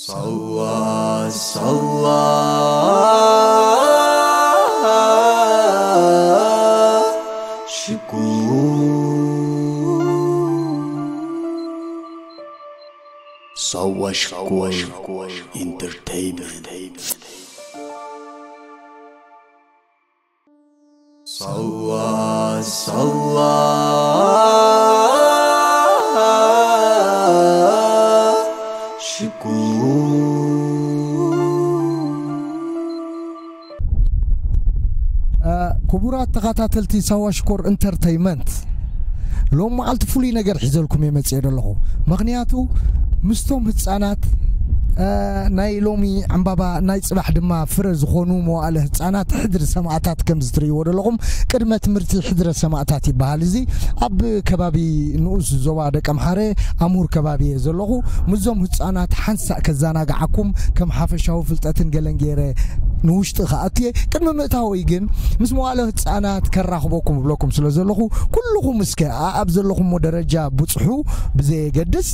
ሳዋ ሳዋ ሽኮር ሳዋ ሽኮር ኢንተርቴይንመንት። ሳዋ ሳዋ ሽኮር። እ፣ ክቡራት ተኸታተልቲ ሳዋ ሽኮር ኢንተርተይመንት፣ ሎም መዓልቲ ፍሉይ ነገር ሒዘልኩም እየ መፅኤ ዘለኹ። ምኽንያቱ ምስቶም ህፃናት፣ እ፣ ናይ ሎሚ ዕምባባ ናይ ፅባሕ ድማ ፍረ ዝኾኑ መዋእለ ህፃናት ሕድሪ ሰማእታት ከም ዝትርእይዎ ዘለኹም ቅድመ ትምህርቲ ሕድረ ሰማእታት ይበሃል። እዚ ኣብ ከባቢ ንኡስ ዞባ ደቀምሓረ ኣምሁር ከባቢ እየ ዘለኹ። ምስዞም ህፃናት ሓንሳእ ከዘናግዓኩም ከም ሓፈሻዊ ፍልጠትን ገለን ገይረ ንውሽጢ ክኣቱ እየ። ቅድሚ ምእታወይ ግን ምስ መዋእለ ህፃናት ከራኽበኩም እብለኩም ስለ ዘለኹ ኩልኹም እስከ ኣኣብ ዘለኹምዎ ደረጃ ብፅሑ ብዘየገድስ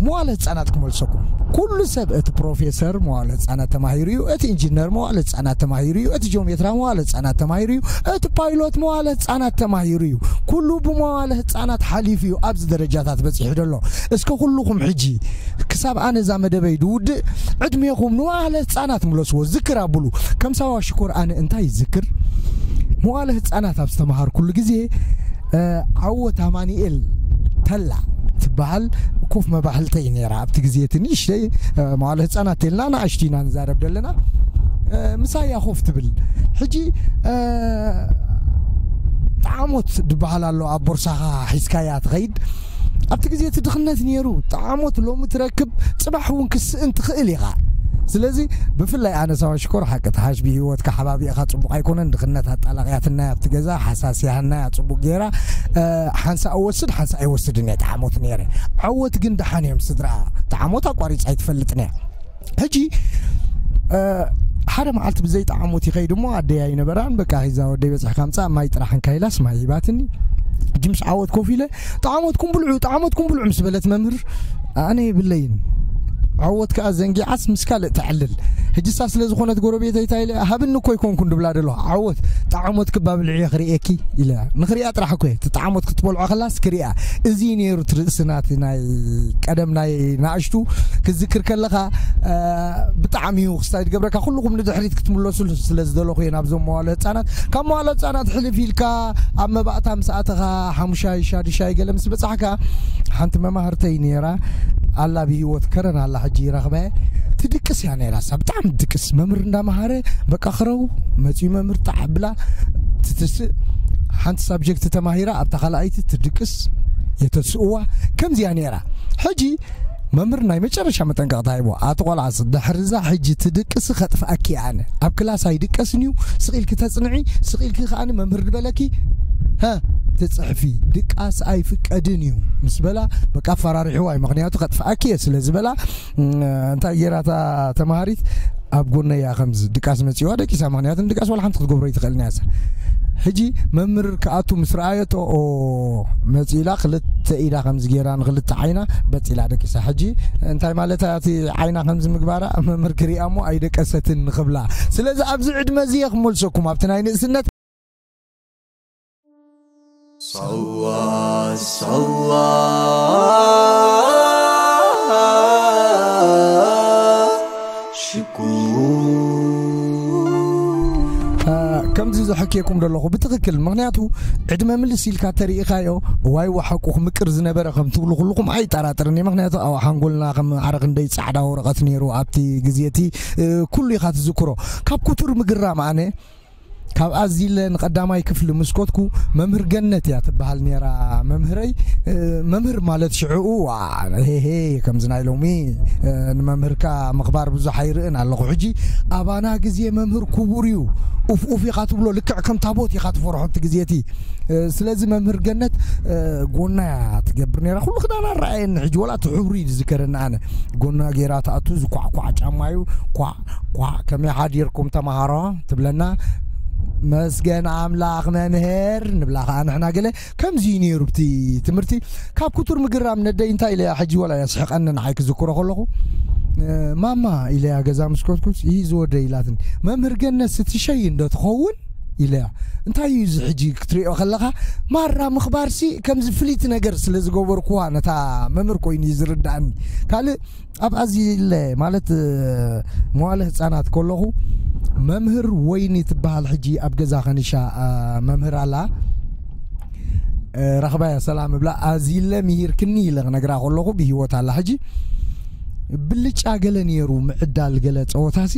መዋእለ ህፃናት ክመልሰኩም። ኩሉ ሰብ እቲ ፕሮፌሰር መዋእለ ህፃናት ተማሂሩ እዩ፣ እቲ ኢንጂነር መዋእለ ህፃናት ተማሂሩ እዩ፣ እቲ ጆሜትራ መዋእለ ህፃናት ተማሂሩ እዩ፣ እቲ ፓይሎት መዋእለ ህፃናት ተማሂሩ እዩ። ኩሉ ብመዋእለ ህፃናት ሓሊፉ እዩ ኣብዚ ደረጃታት በፂሑ ዘሎ። እስከ ኩልኹም ሕጂ ክሳብ ኣነ እዛ መደበይ ድውድእ ዕድሜኹም ንመዋእለ ህፃናት ምለስዎ፣ ዝክር ኣብሉ። ከም ሳዋ ሽኮር ኣነ እንታይ ይዝክር? መዋእለ ህፃናት ኣብ ዝተምሃርኩሉ ግዜ፣ እ፣ ዓወት ኣማኑኤል ተላ ትበሃል ኮፍ መባህልተይ ነይራ። ኣብቲ ግዜ እቲ ንእሽተይ፣ እ፣ መዋእለ ህፃናት ተልና ንኣሽቱ ኢና ንዛረብ ዘለና። እ፣ ምሳያ ኮፍ ትብል። ሕጂ፣ እ፣ ጣዕሞት ዝበሃል ኣሎ ኣብ ቦርሳኻ ሒዝካያ ትኸይድ። ኣብቲ ግዜ እቲ ድኽነት ነይሩ። ጣዕሞት ሎሚ ትረክብ፣ ጽባሕ እውን ክስእን ትኽእል ኢኻ። ስለዚ ብፍላይ ኣነ ሳዋ ሽኮር ሓቂ ተሓሽ ብህይወትካ ሓባቢእኻ ጽቡቕ ኣይኮነን። ድኽነት ኣጣላቕያትና ኣብቲ ገዛ ሓሳስያህና እያ ጽቡቕ ገይራ፣ እ፣ ሓንሳእ እወስድ ሓንሳእ ኣይወስድን እየ ጣዕሞት ነይረ። ዓወት ግን ደሓን እዮም ስድራ። ጣዕሞት ኣቋሪጻ ኣይትፈልጥን እያ። ሕጂ፣ እ፣ ሓደ መዓልቲ ብዘይ ጣዕሞት ይኸይድ እሞ ኣደይ ኣይነበራን። በቃ ሒዛ ወደይ በጽሕካ ምጻእ ማይ ጥራሕ እንካ ኢላስ ማይ ሂባትኒ። ሕጂ ምስ ዓወት ኮፍ ኢለ ጣዕሞትኩም ብልዑ፣ ጣዕሞትኩም ብልዑ ምስ በለት መምህር ኣነ የብለይን። ዓወት ከኣ ዘንጊዓስ ምስ ካልእ ተዕልል። ሕጂ እሳ ስለ ዝኾነት ጎረቤተይ እንታይ ኢለ ሃብኒ እኮ ኣይኮንኩን ድብላ ደለኹ። ዓወት ጣዕሞት ክባብልዕ እየ ክርእየኪ ኢለ። ንኽሪኣ ጥራሕ እኮ እየ። እቲ ጣዕሞት ክትበልዖ ከላስ ክሪኣ። እዚ እዩ ነይሩ እቲ ርእሲ ናቲ ናይ ቀደም ናይ ንኣሽቱ ክዝክር ከለኻ፣ እ፣ ብጣዕሚ እዩ ክስታይ ዝገብረካ። ኩልኹም ንድሕሪት ክትምለሱ ስለ ዝደለኹ እየ ናብዞም መዋለ ህፃናት። ካብ መዋለ ህፃናት ሕልፍ ኢልካ ኣብ መባእታ ምስ ኣተኻ ሓሙሻይ፣ ሻዱሻይ ገለ ምስ በጻሕካ ሓንቲ መማህርተይ ነይራ ኣላ ብህይወት ከረን ኣላ ሕጂ ይረኽበ ትድቅስ እያ ነይራ። እሳ ብጣዕሚ ትድቅስ መምህር እንዳመሃረ በቃ ክረው መጺኡ መምህር ጣዕ ብላ ትትስእ ሓንቲ ሳብጀክት ተማሂራ ኣብታ ካልኣይቲ ትድቅስ የተስእዋ ከምዚያ ነይራ። ሕጂ መምህር ናይ መጨረሻ መጠንቀቕታ ሂቦ፣ ኣቲ ቆልዓስ ድሕርዛ ሕጂ ትድቅሲ ከጥፍኣኪ እየ ኣነ። ኣብ ክላስ ኣይድቀስን እዩ፣ ስቕ ኢልኪ ተጽንዒ፣ ስቕ ኢልኪ ከኣ መምህር ዝበለኪ፣ ሀ፣ ትጽሕፊ፣ ድቃስ ኣይፍቀድን እዩ ምስ በላ፣ በቃ ኣፈራሪሕዋ እዩ። ምኽንያቱ ከጥፍኣኪ እየ ስለ ዝበላ፣ እም፣ እንታይ ገይራ እታ ተማሃሪት ኣብ ጎነይ እያ ከምዚ ድቃስ መጺዋ ደቂሳ። ምኽንያቱ ንድቃስ ዋላ ሓንቲ ክትገብሮ ኣይትኽእልን እያ እሳ። ሕጂ መምህር ክኣቱ ምስ ረኣየቶ፣ ኦ፣ መጺኡ ኢላ ክልተ ኢዳ ከምዚ ገይራ ንክልተ ዓይና በጺላ ደቂሳ። ሕጂ እንታይ ማለት እያ እቲ ዓይና ከምዚ ምግባራ? መምህር ክሪኣ እሞ ኣይደቀሰትን ንኽብላ። ስለዚ ኣብዚ ዕድመ እዚ እየ ክመልሰኩም ኣብቲ ናይ ንእስነት። ሳዋ ሳዋ ሽኮር። አ፣ ከምዚ ዘሐክየኩም ዘለኹ ብትኽክል፣ ምኽንያቱ ዕድመ ምልስ ኢልካ ተሪኢኻዮ፣ ዋይ ወሓቁ ክምቅር ዝነበረ ከም ትብሉ ኩልኹም ኣይጠራጥርን እየ። ምኽንያቱ ኣብ ሓንጎልና ከም ዓረ ክንደይ ጻዕዳ ወረቐት ነይሩ ኣብቲ ግዜ እቲ፣ እ፣ ኩሉ ኢኻ ትዝክሮ። ካብ ክቱር ምግራም ኣነ ካብ ኣዚለ ንቐዳማይ ክፍሊ ምስ ኮትኩ መምህር ገነት እያ ትበሃል ነይራ መምህረይ። እ፣ መምህር ማለት ሽዕኡ፣ ዋ፣ ሄሄ፣ ከምዚ ናይ ሎሚ፣ እ፣ ንመምህርካ ምኽባር ብዙሕ ኣይርእን ኣለኹ። ሕጂ ኣባና ግዜ መምህር ክቡር እዩ። ኡፍ ኡፍ ኢኻ ትብሎ፣ ልክዕ ከም ታቦት ኢኻ ትፈርሖ እቲ ግዜ እቲ። እ፣ ስለዚ መምህር ገነት፣ እ፣ ጎና እያ ትገብር ነይራ። ኩሉ ክዳና ረኣየኒ። ሕጂ ወላ እቲ ሕብሩ እዩ ዝዝከረኒ ኣነ። ጎና ገይራ ትኣቱ፣ ዝኳዕኳዕ ጫማ እዩ። ኳዕ ኳዕ፣ ከመይ ሓዲርኩም ተማሃሮ ትብለና። መስገን ኣምላኽ መምህር ንብላ ከኣ ንሕና ገለ። ከምዚ እዩ ነይሩ ብቲ ትምህርቲ። ካብ ክቱር ምግራም ነደይ እንታይ ኢለ እያ ሕጂ ወላ የስሕቐኒ ንዓይ ክዝክሮ ከለኹ። ማማ ኢለያ ገዛ ምስ ከድኩስ፣ ይህ ዝወደ ኢላትኒ። መምህር ገነት ስትሸይ እንዶ ትኸውን ኢለያ። እንታይ እዩ እዚ ሕጂ ክትሪኦ ከለኻ? ማራ ምኽባርሲ ከምዚ ፍሊት ነገር ስለ ዝገበርኩዋ ነታ መምህር ኮይኑ እዩ ዝርዳእኒ። ካልእ ኣብ ኣዚለ ማለት መዋለ ህፃናት ከለኹ መምህር ወይኒ ትበሃል ሕጂ ኣብ ገዛ ከኒሻ መምህር ኣላ። ረኽባያ ሰላም እብላ። ኣዚለ ምሂርክኒ ኢለ ክነግራ ከለኹ ብሂወት ኣላ። ሕጂ ብልጫ ገለ ነይሩ ምዕዳል ገለ ፀወታሲ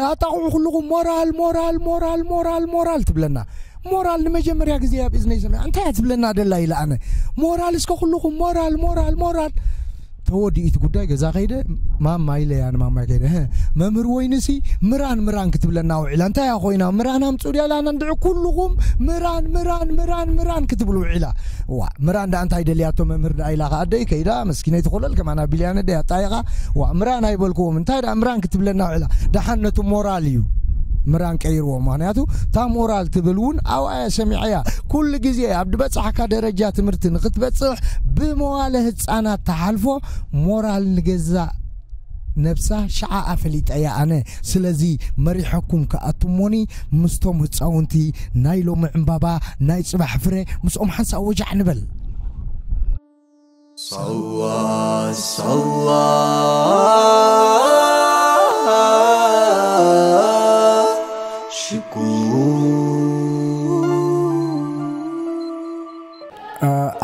ኣጣቕዑ ኩልኹም ሞራል ሞራል ሞራል ሞራል ሞራል ትብለና። ሞራል ንመጀመርያ ግዜ ኣብ እዝነይ ሰሚዓ። እንታይ እያ ትብለና ደላ ኢለ ኣነ። ሞራል እስከ ኩልኹም ሞራል ሞራል ሞራል። ተወዲኡ እቲ ጉዳይ ገዛ ከይደ ማማ ኢለያ ንማማይ ከይደ፣ "እህ፣ መምህር ወይንሲ ምራን ምራን ክትብለና ውዒላ። እንታይ እያ ኮይና? ምራን ኣምፅኡ ድያ ኢላ እንድዒ ኩልኹም ምራን ምራን ምራን ምራን ክትብሉ ውዒላ። ዋ፣ ምራን ደኣ እንታይ ደልያቶ መምህር ደኣ?" ኢላ ከኣ ኣደይ ከይዳ መስኪነይ ትኾለል ከማና ቢልያነ ደያ ጣይቓ። ዋ፣ ምራን ኣይበልክዎም። እንታይ ደኣ ምራን ክትብለና ውዒላ? ደሓን ነቲ ሞራል እዩ ምራን ቀይርዎ። ምኽንያቱ እታ ሞራል ትብል እውን ኣብኣ እያ ሰሚዐያ። ኩሉ ግዜ ኣብ ዝበጻሕካ ደረጃ ትምህርቲ ንኽትበጽሕ ብመዋለ ህጻናት ተሓልፎ ሞራል ንገዛእ ነብሳ ሽዓ ኣፈሊጠያ ኣነ። ስለዚ መሪሐኩም ከኣትሞኒ ምስቶም ህጻውንቲ ናይ ሎሚ ዕምባባ ናይ ጽባሕ ፍረ ምስኦም ሓንሳእ ወጃዕ ንበል። ሳዋ ሳዋ ሽኩ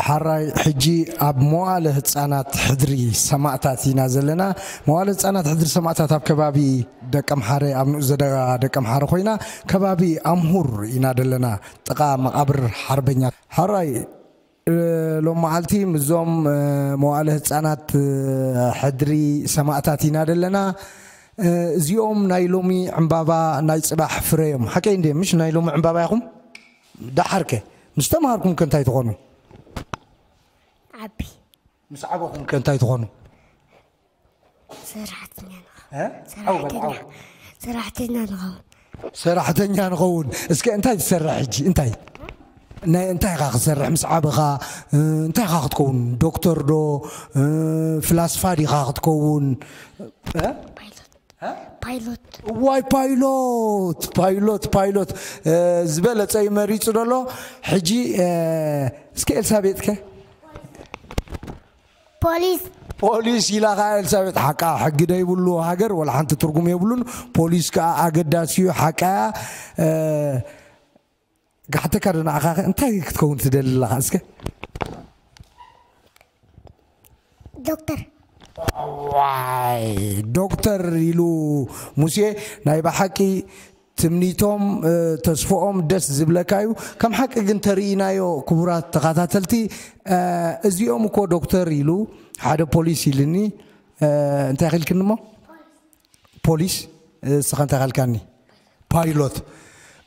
ሓራይ ሕጂ ኣብ መዋለ ህፃናት ሕድሪ ሰማእታት ኢና ዘለና። መዋለ ህፃናት ሕድሪ ሰማእታት ኣብ ከባቢ ደቀምሓረ፣ ኣብ ንኡስ ዘደጋ ደቀምሓረ ኮይና ከባቢ ኣምሁር ኢና ዘለና፣ ጥቓ መቓብር ሓርበኛ። ሓራይ ሎም መዓልቲ ምስዞም መዋእለ ህፃናት ሕድሪ ሰማእታት ኢና ዘለና። እዚኦም ናይ ሎሚ ዕምባባ ናይ ፅባሕ ፍረ እዮም። ሓቀይ እንደ ምሽ ናይ ሎሚ ዕምባባ ኢኹም። ደሓርከ ምስ ተምሃርኩም ከ እንታይ ትኾኑ? ዓቢ ምስ ዓበኹም ከ እንታይ ትኾኑ? ሰራሕተኛ ንኸውን። እ? ዓው በል፣ ዓው። ሰራሕተኛ ንኸውን። ሰራሕተኛ ንኸውን። እስከ እንታይ ትሰርሕ ሕጂ? እንታይ? ናይ እንታይ ኢኻ ክትሰርሕ ምስ ዓበኻ? እ፣ እንታይ ኢኻ ክትከውን? ዶክተር ዶ? እ፣ ፍላስፋ ዲኻ ክትከውን? እ? ፓይሎት። እ? ፓይሎት። ዋይ ፓይሎት፣ ፓይሎት፣ ፓይሎት። እ፣ ዝበለጸ እዩ መሪጹ ዘሎ። ሕጂ፣ እ፣ እስከ ኤልሳቤጥ ከ? ፖሊስ። ፖሊስ ኢላ ኸዓ ኤልሳቤጥ ሓቃ። ሕጊ ደይብሉ ሃገር ወላ ሓንቲ ትርጉም የብሉን። ፖሊስ ከኣ ኣገዳሲ እዩ ሓቃ። እ፣ ክሓተካ ዶ ንዓኻ ኸ እንታይ ክትከውን ትደሊ ኣለኻ እስከ? ዶክተር። ዋይ ዶክተር ኢሉ ሙሴ ናይ ብሓቂ ትምኒቶም፣ እ፣ ተስፎኦም ደስ ዝብለካ እዩ። ከም ሓቂ ግን ተርኢናዮ፣ ክቡራት ተኸታተልቲ፣ እ፣ እዚኦም እኮ ዶክተር ኢሉ ሓደ ፖሊስ ኢልኒ፣ እ፣ እንታይ ኢልክኒ እሞ? ፖሊስ፣ እ፣ እስኻ እንታይ ኢልካኒ? ፓይሎት።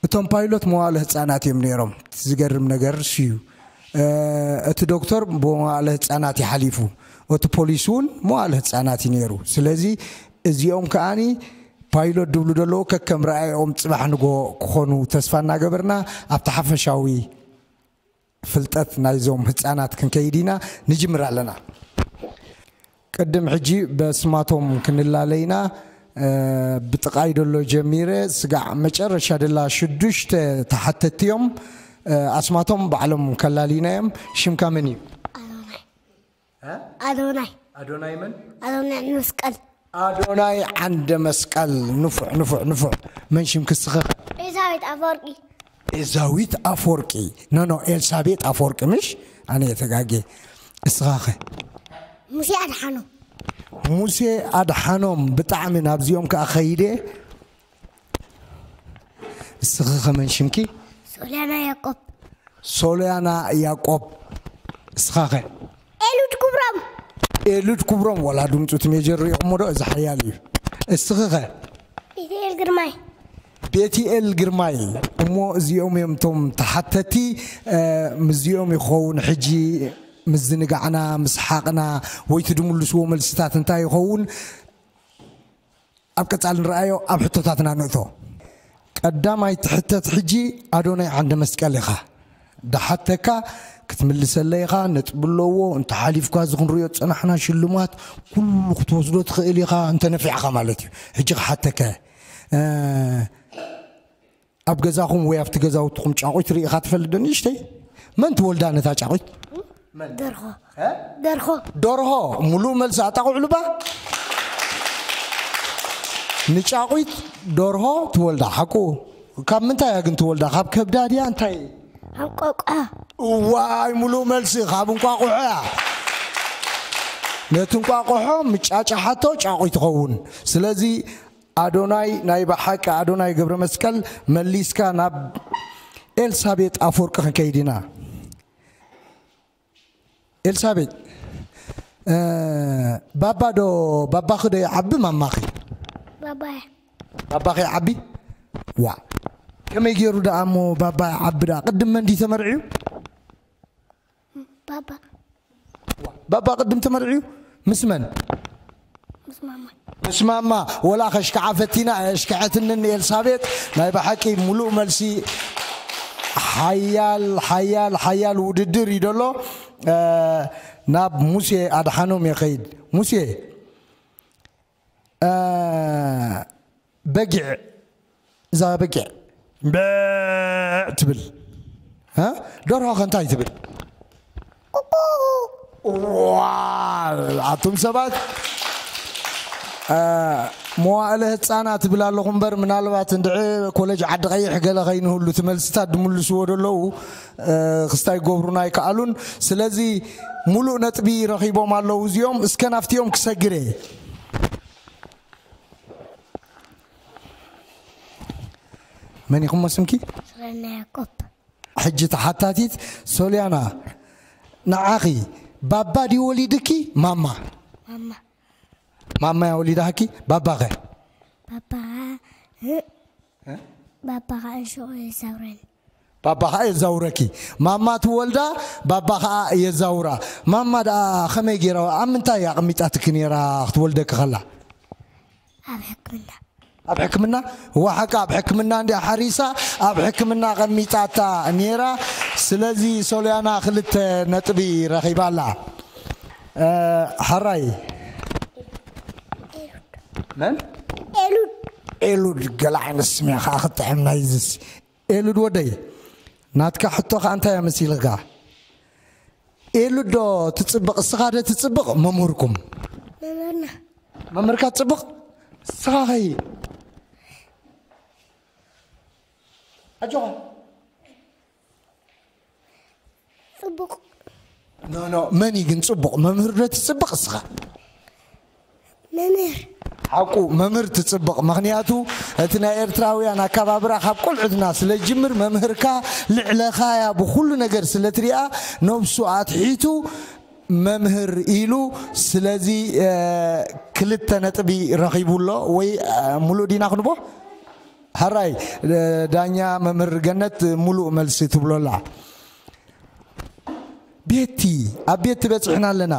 እቶም ፓይሎት መዋእለ ህፃናት እዮም ነይሮም። ዝገርም ነገር እሱ እዩ። እ፣ እቲ ዶክተር ብመዋእለ ህፃናት እዩ ሓሊፉ። እቲ ፖሊስ እውን መዋእለ ህፃናት እዩ ነይሩ። ስለዚ እዚኦም ከኣኒ ፓይሎት ድብሉ ዘለዉ ከከም ረኣይኦም ጽባሕ ንጎ ክኾኑ ተስፋ እናገበርና ኣብቲ ሓፈሻዊ ፍልጠት ናይዞም ህፃናት ክንከይድ ኢና። ንጅምር ኣለና። ቅድም ሕጂ በስማቶም ክንላለይና፣ እ፣ ብጥቓይ ደሎ ጀሚረ ስጋዕ መጨረሻ ደላ ሽዱሽተ ተሓተቲ እዮም። እ፣ ኣስማቶም ባዕሎም ከላልዩና እዮም። ሽምካ መን እዩ? ኣዶናይ። እ? ኣዶናይ። ኣዶናይ መን? ኣዶናይ መስቀል። ኣዶናይ ዓንደ መስቀል። ንፉዕ፣ ንፉዕ፣ ንፉዕ። መን ሽምኪ እስኺ? ኤልሳቤጥ ኣፈወርቂ። ኤዛዊት ኣፈወርቂ። ኖ፣ ኖ፣ ኤልሳቤጥ ኣፈወርቂ ምሽ? ኣነ እየ ተጋጌ። እስኻ ኸ? ሙሴ ኣድሓኖም። ሙሴ ኣድሓኖም። ብጣዕሚ ናብዚኦም ከኣ ኸይደ። እስኺ ኸ መን ሽምኪ? ሶልያና ያቆብ። ሶልያና ያቆብ። እስኻ ኸ? ኤሉድ ክብሮም። ኤሉድ ክብሮም። ወላ ድምፁ እቲ ሜጀር ሪኢኹሞ ዶ? እዚ ሓያል እዩ። እስኺ ኸ? ቤትኤል ግርማይ። ቤትኤል ግርማይ። እሞ እዚኦም እዮም እቶም ተሓተቲ። እ፣ ምስዚኦም ይኸውን ሕጂ ምዝንጋዕና፣ ምስሓቕና፣ ወይ እቲ ድምልስዎ መልስታት እንታይ ይኸውን? ኣብ ቀጻሊ ንረኣዮ፣ ኣብ ሕቶታትና ንእቶ። ቀዳማይ ትሕተት ሕጂ ኣዶናይ ዓንደ መስቀል ኢኻ። ደሓተካ ክትምልሰለይ ኢኻ፣ ነጥቢ ኣለዎ። እንተ ሓሊፍካ፣ እዚ ክንሪኦ ዝጸናሕና ሽልማት ኩሉ ክትወስዶ ትኽእል ኢኻ፣ እንተ ነፊዕካ ማለት እዩ። ሕጂ ክሓተካ እየ። እ፣ ኣብ ገዛኹም ወይ ኣብቲ ገዛውትኹም ጫቑት ርኢኻ ትፈልጥ ዶ? ንእሽተይ፣ መን ትወልዳ ነታ ጫቑት? ደርሆ። እ? ደርሆ። ደርሆ። ሙሉእ መልሲ። ኣጣቑዕሉባ። ንጫቑት ደርሆ ትወልዳ፣ ሓቁ። ካብ ምንታይ እያ ግን ትወልዳ? ካብ ከብዳ ድያ? እንታይ? ካብ እንቋቑሖ። እዋይ፣ ሙሉእ መልሲ። ካብ እንቋቑሖ እያ። ነቲ እንቋቑሖ ምጫጫሓቶ ጫቑት ትኸውን። ስለዚ ኣዶናይ፣ ናይ ብሓቂ ኣዶናይ ገብረ መስቀል፣ መሊስካ ናብ ኤልሳቤጥ ኣፈወርቂ ክንከይድ ኢና። ኤልሳቤጥ፣ እ፣ ባባ ዶ፣ ባባኺ ዶ ይዓቢ ማማኺ? ባባያ። ባባኺ ይዓቢ? ዋ። ከመይ ገይሩ ደኣ እሞ ባባ ይዓቢ ደኣ? ቅድም መን ድዩ ተመርዕዩ? ባባ። ዋ። ባባ ቅድም ተመርዕዩ? ምስ መን? ምስ ማማ። ምስ ማማ። ወላ ከሽክዓ ፈቲና፣ ኣየሽክዐትንን ኤልሳቤጥ። ናይ ብሓቂ ሙሉእ መልሲ። ሓያል፣ ሓያል፣ ሓያል ውድድር እዩ ደሎ። እ፣ ናብ ሙሴ ኣድሓኖም የኸይድ። ሙሴ፣ እ፣ በጊዕ፣ እዛ በጊዕ፣ በዕ ትብል። እ? ደርሆ ከ እንታይ ትብል? ቁቁ። ዋ፣ ኣቱም ሰባት፣ እ፣ መዋእለ ህፃናት ትብል ኣለኹ እምበር፣ ምናልባት እንድዒ ኮሌጅ ዓዲ ቀይሕ ገለ ከይንህሉ፣ እቲ መልስታት ድምልስዎ ደለዉ፣ እ፣ ክስታይ ክገብሩና ኣይከኣሉን። ስለዚ ሙሉእ ነጥቢ ረኺቦም ኣለዉ እዚኦም። እስከ ናፍቲኦም ክሰግር እየ። መን ኢኹም ስምኪ? ሶልያና ያዕቆብ። ሕጂ ተሓታቲት ሶልያና፣ ንዓኺ ባባ ድዩ ወሊድኪ? ማማ። ማማ። ማማ እያ ወሊዳኪ? ባባኸ? ባባ ኸዓ፣ እ? እ? ባባ ኸዓ ሽዑ የዛውረኒ። ባባ ኸዓ የዛውረኪ። ማማ ትወልዳ፣ ባባ ኸዓ የዛውራ። ማማ ደኣ ኸመይ ገይራ፣ ኣብ ምንታይ ኣቐሚጣትኪ ነይራ ክትወልደኪ ኸላ? ኣብ ሕክምና። ኣብ ሕክምና? እዋ ሓቂ ኣብ ሕክምና እንድያ ሓሪሳ፣ ኣብ ሕክምና ኣቐሚጣታ ነይራ። ስለዚ ሶልያና ክልተ ነጥቢ ረኺባ ኣላ። እ፣ ሓራይ። መን? ኤሉድ። ኤሉድ፣ ገለ ዓይነት ስም እያ ኸዓ ክትጥዕም ናይዝስ። ኤሉድ ወደይ፣ ናትካ ሕቶ ኸዓ እንታይ እያ መሲልካ? ኤሉድ ዶ ትጽብቕ፣ እስኻ ዶ ትጽብቕ፣ መምህርኩም? መምህርና። መምህርካ ትጽብቕ? እስኻ ኸይ? ኣጆኻ። ጽቡቕ። ኖ፣ ኖ፣ መን እዩ ግን ጽቡቕ? መምህር ዶ ትጽብቕ እስኻ? መምህር። ሓቁ፣ መምህር ትጽብቕ። ምኽንያቱ እቲ ናይ ኤርትራውያን ኣከባብራ ካብ ቁልዕትና ስለ ዝጅምር፣ መምህርካ ልዕለኻ እያ ብኹሉ ነገር ስለ ትሪኣ፣ ነብሱ ኣትሒቱ መምህር ኢሉ። ስለዚ፣ እ፣ ክልተ ነጥቢ ረኺቡ ኣሎ። ወይ፣ እ፣ ሙሉእ ዲና ክንቦ? ሕራይ፣ እ፣ ዳኛ መምህር ገነት ሙሉእ መልሲ ትብሎ ኣላ። ቤቲ፣ ኣብ ቤቲ በጺሕና ኣለና።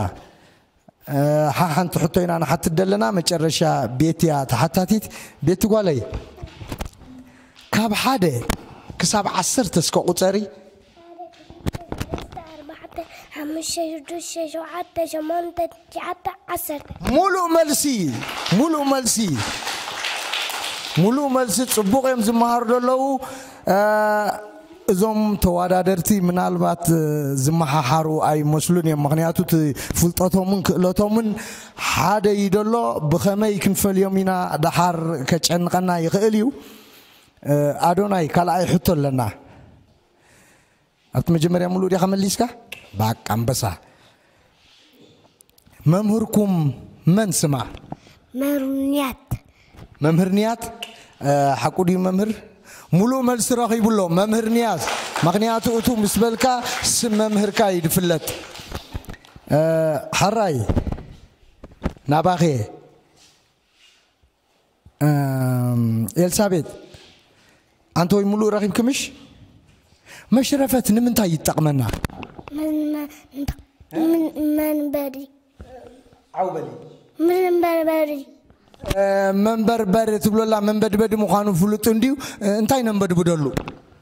እ፣ ሓ-፣ ሓንቲ ሕቶ ኢና ንሓትት ዘለና፣ መጨረሻ ቤቲ እያ ተሓታቲት። ቤቲ ጓለይ፣ ካብ ሓደ ክሳብ ዓሰርተ እስከ ቁጸሪ። ሓደ፣ ክልተ፣ ሰለስተ፣ ኣርባዕተ፣ ሓሙሽተ፣ ሽዱሽተ፣ ሸውዓተ፣ ሸሞንተ፣ ትሽዓተ፣ ዓሰርተ። ሙሉእ መልሲ፣ ሙሉእ መልሲ፣ ሙሉእ መልሲ። ጽቡቕ እዮም ዝመሃሩ ዘለዉ። እ፣ እዞም ተወዳደርቲ ምናልባት፣ እ፣ ዝመሓሓሩ ኣይመስሉን እዮም። ምኽንያቱ እቲ ፍልጠቶምን ክእለቶምን ሓደ እዩ ደሎ። ብኸመይ ክንፈልዮም ኢና፣ ደሓር ከጨንቐና ይኽእል እዩ። እ፣ ኣዶናይ፣ ካልኣይ ሕቶ ኣለና። ኣብቲ መጀመርያ ሙሉእ ዲኻ መሊስካ? ባቃ ኣንበሳ። መምህርኩም መን ስማ? መምህር ንያት። መምህር ንያት፣ እ፣ ሓቁ ድዩ መምህር? ሙሉእ መልሲ ረኺቡ ኣሎ መምህር ንያት። ምኽንያቱ እቱ ምስ በልካ ስም መምህርካ እዩ ዝፍለጥ። እ፣ ሓራይ ናባኸ። እም፣ ኤልሳቤጥ፣ ኣንተ ወይ ሙሉእ ረኺብኪ ምሽ? መሽረፈት ንምንታይ ይጠቕመና? መን-፣ መን-፣ እንተ-፣ ምን-፣ መንበሪ። ዓው በሊ። መንበርበሪ። እ፣ መንበርበር ትብሎላ መንበድበዲ ምዃኑ ፍሉጥ እንድዩ። እ፣ እንታይ ነንበድብደሉ?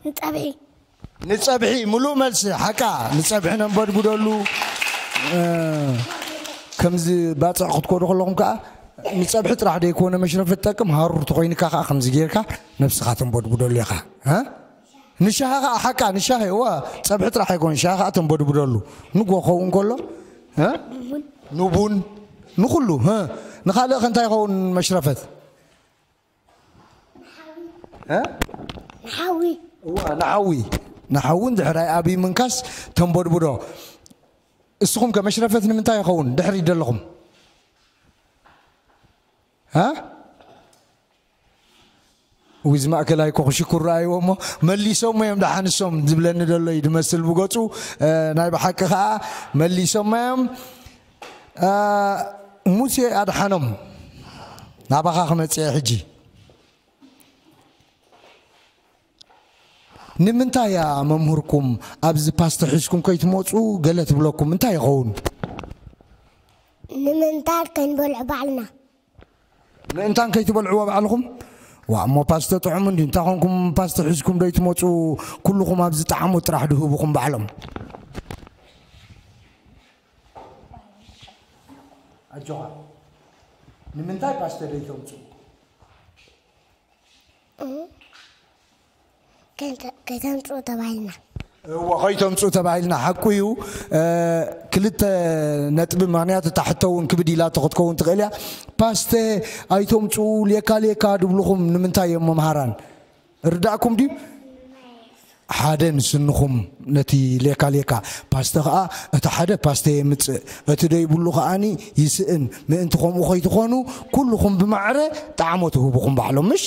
ንጸብሒ። ንጸብሒ ምሉእ መልሲ ሓቃ ንጸብሒ ነንበድብደሉ። እ፣ ከምዚ ባጽዕ ክትኮዱ ከለኹም ከዓ ንጸብሒ ጥራሕ ደይኮነ መሽረፈት ትጠቅም፣ ሃሩር ተኾይንካ ከዓ ከምዚ ጌርካ ነብስኻ ተንበድብደሉ ኢኻ። እ? ንሻሂ ከዓ ሓቃ ንሻሂ እዋ ጸብሒ ጥራሕ ኣይኮን ሻሂ ከዓ ተንበድብደሉ። ንጎ ክኸውን ከሎ እ? ንቡን ንኹሉ እ? ንኻልእ ከ እንታይ ይኸውን መሽረፈት? እ? ንሓዊ እዋ ንሓዊ ንሓዊ እንድሕራይ ኣብይ ምንካስ ተንበድብዶ። እስኹም ከ መሽረፈት ንምንታይ ይኸውን ድሕሪ ደለኹም? እ? ዊዝ ማእከላይ ኮ ክሽኩር ረኣይዎ እሞ መሊሶሞ እዮም ደሓንሶም ዝብለኒ ዘሎ እዩ ዝመስል ብገጹ። እ፣ ናይ ብሓቂ ኸዓ መሊሶሞ እዮም። እ፣ ሙሴ ኣድሓኖም ናባኻ ክመጽእ እየ ሕጂ። ንምንታይ እያ መምህርኩም ኣብዚ ፓስተ ሒዝኩም ከይትመፁ ገለ ትብለኩም? እንታይ ይኸውን? ንምንታይ ከይንበልዑ ባዕልና። ምእንታን ከይትበልዕዎ ባዕልኹም? ዋ እሞ ፓስተ ጥዑም እንዲ እንታይ ኮንኩም ፓስተ ሒዝኩም ዶ ይትመፁ? ኩልኹም ኣብዚ ጣዕሙ ጥራሕ ድህብኹም ባዕሎም። ኣጆኻ ንምንታይ ፓስተ ዶ ይተምፁ? ከይተ- ከይተምፅኡ ተባሂልና። እወ ከይተምፁ ተባሂልና ሓቁ እዩ። እ፣ ክልተ ነጥቢ ምክንያት እታ ሕቶ እውን ክብድ ኢላቶ ክትከውን ትኽእል እያ። ፓስተ ኣይተምፅኡ ሌካ ሌካ ድብልኹም ንምንታይ እዮም መምሃራን? ርዳእኩም ድዩ? ሓደ ንስንኹም ነቲ ሌካ ሌካ ፓስተ ከዓ እቲ ሓደ ፓስተ የምፅእ እቲ ደይብሉ ከዓኒ ይስእን። ምእንቲ ከምኡ ከይትኾኑ ኩልኹም ብማዕረ ጣዕሞ ትህብኹም ባዕሎም ምሽ?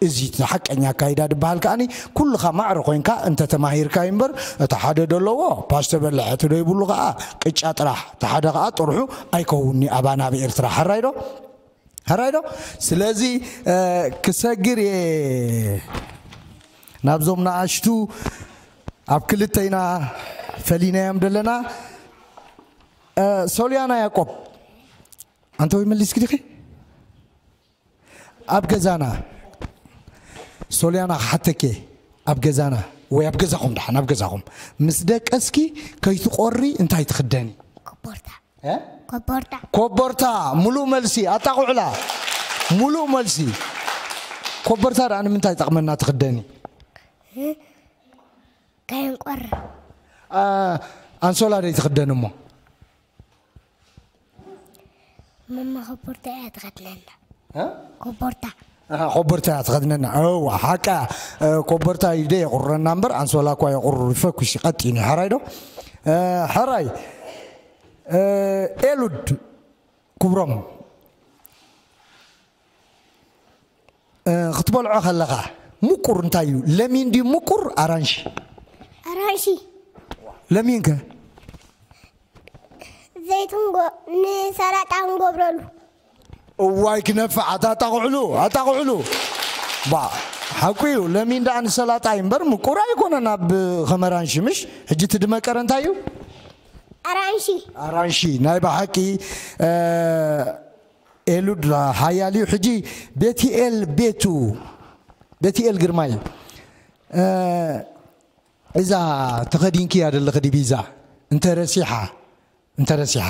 እዚ እቲ ሓቀኛ ኣካይዳ ድበሃል ከኣኒ ኩልኻ ማዕረ ኮይንካ እንተተማሂርካ እዩ እምበር እቲ ሓደ ደለዎ ፓስተ በልሕ እቲ ደይብሉ ከዓ ቅጫ ጥራሕ እቲ ሓደ ከዓ ጥርሑ ኣይከውንኒ ኣባና ኣብ ኤርትራ ሓራይ ዶ? ሕራይ ዶ? ስለዚ እ፣ ክሰግር እየ ናብዞም ንኣሽቱ ኣብ ክልተ ኢና ፈሊናዮም ዘለና። እ፣ ሶልያና ያቆብ ኣንተ ወይ መሊስኪ ዲኺ? ኣብ ገዛና ሶልያና ክሓተኬ ኣብ ገዛና ወይ ኣብ ገዛኹም ደሓን ኣብ ገዛኹም ምስ ደቀስኪ ከይትቆሪ እንታይ ትኽደኒ? ኮቦርታ እ? ኮቦርታ ኮቦርታ። ሙሉእ መልሲ ኣጣቑዕላ። ሙሉእ መልሲ። ኮቦርታ ደኣ ንምንታይ ጠቕመና ትኽደኒ? ከይንቆር ኣ፣ ኣንሶላ ደይ ትኽደን እሞ? መማ ኮቦርታ እያ ትኸድነና። እ? ኮቦርታ ኣሃ፣ ኮቦርታ እያ ትኸድነና። እዋ ሓቃ። እ፣ ኮቦርታ ይደ የቑርረና እምበር ኣንሶላ እኳ የቑርር ይፈኩስ ይቐጢን እዩ። ሓራይ ዶ? እ፣ ሓራይ። እ፣ ኤሉድ ክብሮም። እ፣ ክትበልዖ ከለኻ ምቁር እንታይ እዩ? ለሚን ድዩ ምቁር ኣራንሺ? ኣራንሺ። ለሚን ከ? ዘይትን ጎ- ንሰላጣ ንገብረሉ። እዋይ ክነፍዕ ኣታ ኣጣቕዕሉ ኣጣቕዕሉ። ባ ሓቁ እዩ። ለሚን ደኣ ንሰላጣ እዩ እምበር ምቁር ኣይኮነን ኣብ ከመ ኣራንሺ ምሽ? ሕጂ እቲ ድመቀረ እንታይ እዩ? ኣራንሺ። ኣራንሺ ናይ ብሓቂ። እ፣ ኤሉድ ሓያል እዩ። ሕጂ ቤትኤል ቤቱ ቤትኤል ግርማይ። እ፣ እዛ ተኸዲንክያ ዘለኺ ዲቪዛ እንተ ረሲሓ እንተ ረሲሓ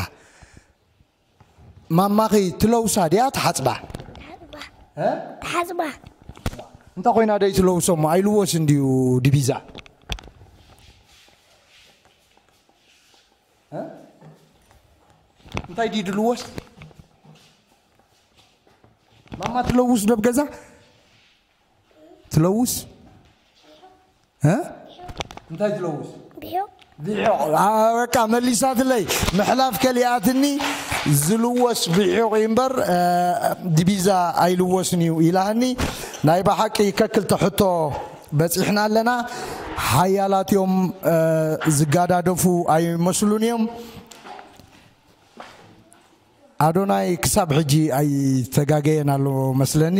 ማማኺ ትለውሳ ድያ ትሓፅባ? እ? ትሓፅባ። እንታይ ኮይና ደይ ትለውሶ እሞ ኣይልወስ እንድዩ ዲቪዛ? እ? እንታይ ድዩ ድልወስ? ማማ ትለውስ ዶ ኣብ ገዛ? ትለውስ? እ? እንታይ ትለውስ? ብሒቕ። ብሒቕ። ኣ፣ በቃ መሊሳትለይ። ምሕላፍ ከሊኣትኒ። ዝልወስ ብሒቕ እዩ እምበር፣ እ፣ ዲቪዛ ኣይልወስን እዩ ኢላኒ። ናይ ብሓቂ ከክልተ ሕቶ በጺሕና ኣለና። ሓያላት እዮም፣ እ፣ ዝጋዳደፉ ኣይመስሉን እዮም። ኣዶናይ ክሳብ ሕጂ ኣይተጋገየን ኣሎ መስለኒ።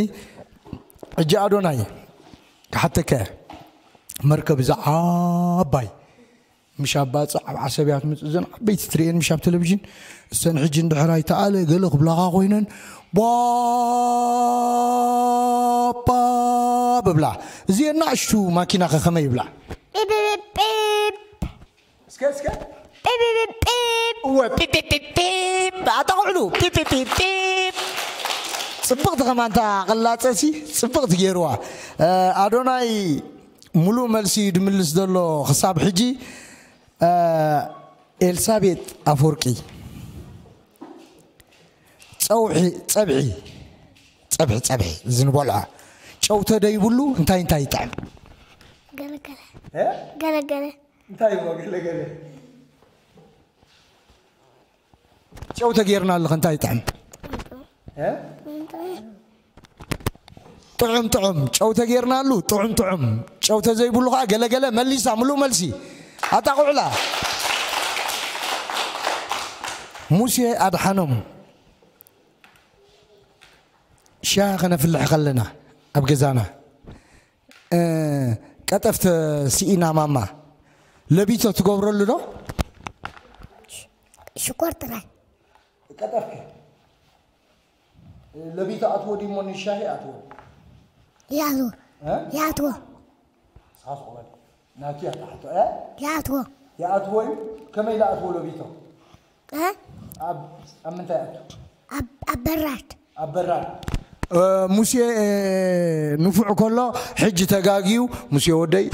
ሕጂ ኣዶናይ ክሓተከ መርከብ እዛ ዓባይ ምሽ ኣብ ባጽዕ ኣብ ዓሰብ እያ ትምጽእ። እዘን ዓበይቲ ትርእየን ምሽ ኣብ ቴሌቪዥን እሰን ሕጂ እንድሕር ኣይተኣለ ገለ ክብላኻ ኮይነን ባባ ብብላ። እዚአን ናእሽቱ ማኪና ከ ከመይ ይብላ? ጲ ጲ ጲ ጲ። ፒፕ፣ ፒፕ፣ ፒፕ፣ ፒፕ፣ ኣጣቕዕሉ። ፒፕ፣ ፒፕ፣ ፒፕ፣ ፒፕ። ጽብቕቲ ከማን እታ ቅላጸሲ ጽብቕቲ ገይርዋ። እ፣ ኣዶናይ ሙሉእ መልሲ እዩ ድምልስ ዘሎ ክሳብ ሕጂ። እ፣ ኤልሳቤጥ ኣፈወርቂ፣ ጸውሒ፣ ጸብሒ፣ ጸብሒ፣ ጸብሒ፣ እዚ ንበልዖ ጨው ተደይብሉ እንታይ እንታይ ይጥዕም? ገለገለ። እ? ገለገለ። እንታይ እሞ ገለገለ? ጨው ተጌርና ኣለኸ እንታይ ይጥዕም? እ? ጥዑም ጥዑም ጨው ተጌርናሉ ጥዑም ጥዑም። ጨው ተዘይብሉ ኸዓ ገለገለ። መሊሳ፣ ምሉእ መልሲ። ኣጣቕዑላ። ሙሴ ኣድሓኖም፣ ሻሂ ከነፍልሕ ከለና ኣብ ገዛና፣ እ፣ ቀጠፍ ተስኢና ማማ፣ ለቢቶ ትገብረሉ ዶ? ሽኮር ጥራይ። ቀጠፍከ? ለቢቶ ኣትዎ ድዩ እሞ ንሻሂ ኣትዎ? ይኣትዎ። እ? ይኣትዎ። ሳስ ቆመል። ናኪ ኣታሕቶ፣ እ? ይኣትዎ። ይኣትዎ እዩ? ከመይ ኢሉ ኣትዎ ለቢቶ? እ? ኣብ፣ ኣብ ምንታይ ኣትዎ? ኣብ፣ ኣብ በራድ። ኣብ በራድ። እ፣ ሙሴ፣ እ፣ ንፉዕ ከሎ ሕጂ ተጋግዩ። ሙሴ ወደይ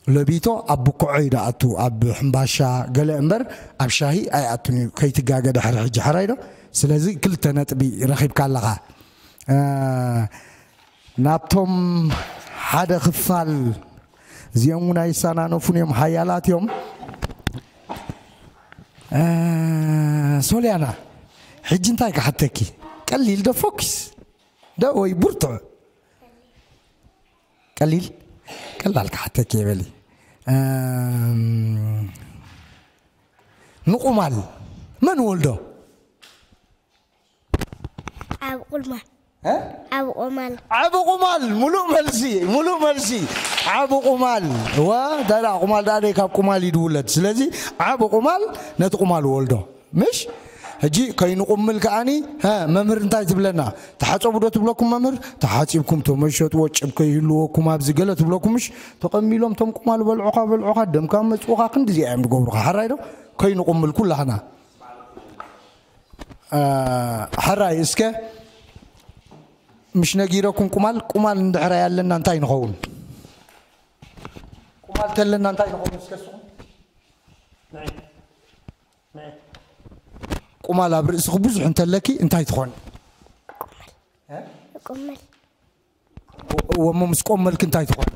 ለቢቶ ኣብ ብኩዖ እዩ ደኣቱ፣ ኣብ ሕምባሻ ገለ እምበር ኣብ ሻሂ ኣይኣቱን እዩ። ከይትጋገ ድሕሪ ሕጂ፣ ሕራይ ዶ? ስለዚ ክልተ ነጥቢ ረኺብካ ኣለኻ። እ፣ ናብቶም ሓደ ክፋል፣ እዚኦም እውን ኣይሰናነፉን እዮም፣ ሓያላት እዮም። እ፣ ሶልያና፣ ሕጂ እንታይ ክሓተኪ? ቀሊል ዶ ፎኪስ ዶ ወይ ብርቱዕ? ቀሊል፣ ቀላል ክሓተኪ እየ በሊ። እም፣ ንቁማል መን ወልዶ? ዓቢ ቁማል። እ? ዓቢ ቁማል። ዓቢ ቁማል፣ ሙሉእ መልሲ፣ ሙሉእ መልሲ። ዓቢ ቁማል። እዋ፣ እንታይ ደኣ ቁማል ደኣ ደይ ካብ ቁማል እዩ ድውለድ። ስለዚ ዓቢ ቁማል ነቲ ቁማል ወልዶ። ምሽ? ሕጂ ከይንቁምል ከኣኒ፣ ሀ፣ መምህር እንታይ ትብለና? ተሓጸቡ ዶ ትብለኩም መምህር? ተሓጺብኩም ተመሸጥዎ፣ ጭብ ከይህልወኩም ኣብዚ ገለ ትብለኩም ምሽ? ተቐሚሎም ቶም ቁማል በልዑኻ፣ በልዑኻ፣ ደምካ መጽኡኻ፣ ክንድዚኣ እዮም ዝገብሩኻ። ሓራይ ዶ? ከይንቁምል ኩላህና። አ፣ ሕራይ እስከ ምሽ ነጊረኩም ቁማል፣ ቁማል እንድሕራይ ኣለና እንታይ ንኸውን? ቁማል ተለና እንታይ ንኸውን እስከ እስኹም? ንዒ፣ ንዒ። ቁማል ኣብ ርእስኺ ብዙሕ እንተለኪ እንታይ ትኾኒ? እ? ቁመል። ወ-፣ ወሞ ምስ ቆመልኪ እንታይ ትኾኒ?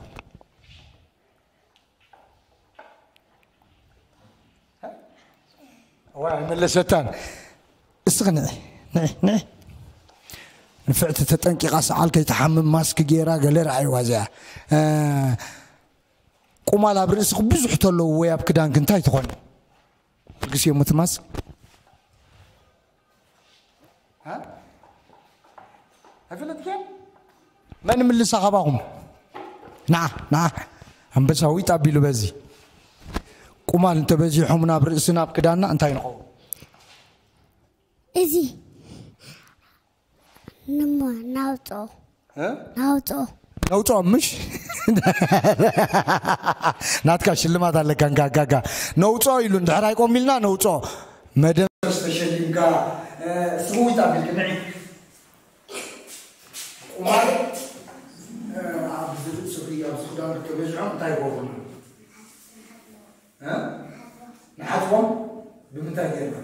ዋይ፣ ኣይመለሰታን። እስኺ ንዒ፣ ንዒ፣ ንዒ። ንፍዕቲ ተጠንቂቓ ሰዓል ከይትሓምም ማስክ ገይራ ገለ ረኣይዋ እዚኣ። እ፣ ቁማል ኣብ ርእስኺ ብዙሕ ተለዎ ወይ ኣብ ክዳንኪ እንታይ ትኾኒ? ትልግስዮ ምትማስ? ሃ? ኣይፈለጥክን? መን ምልሳ ካባኹም? ንዓ፣ ንዓ። ኣንበሳ ዊጥ ኣቢሉ በዚ። ቁማል እንተበዚሖም ናብ ርእስና ኣብ ክዳንና እንታይ ንኸውን? እዚ ንሞ ናውጾ። እ? ናውጾ። ነውጾ ምሽ? ናትካ ሽልማት ኣለካ፣ እንካ፣ እንካ፣ እንካ። ነውጾ ኢሉ እንድሕር ኣይቆም ኢልና ነውጾ። መደብ ተሸሊምካ፣ እ፣ ስውይት ኣቢልክ ንዒ። ቁማል፣ እ፣ ኣብ ዝርእስኺ፣ ኣብ ዝኽዳንኪ ተበዚሖም እንታይ ይገብሩና? እ? ንሓጽቦም ብምንታይ ጌርና?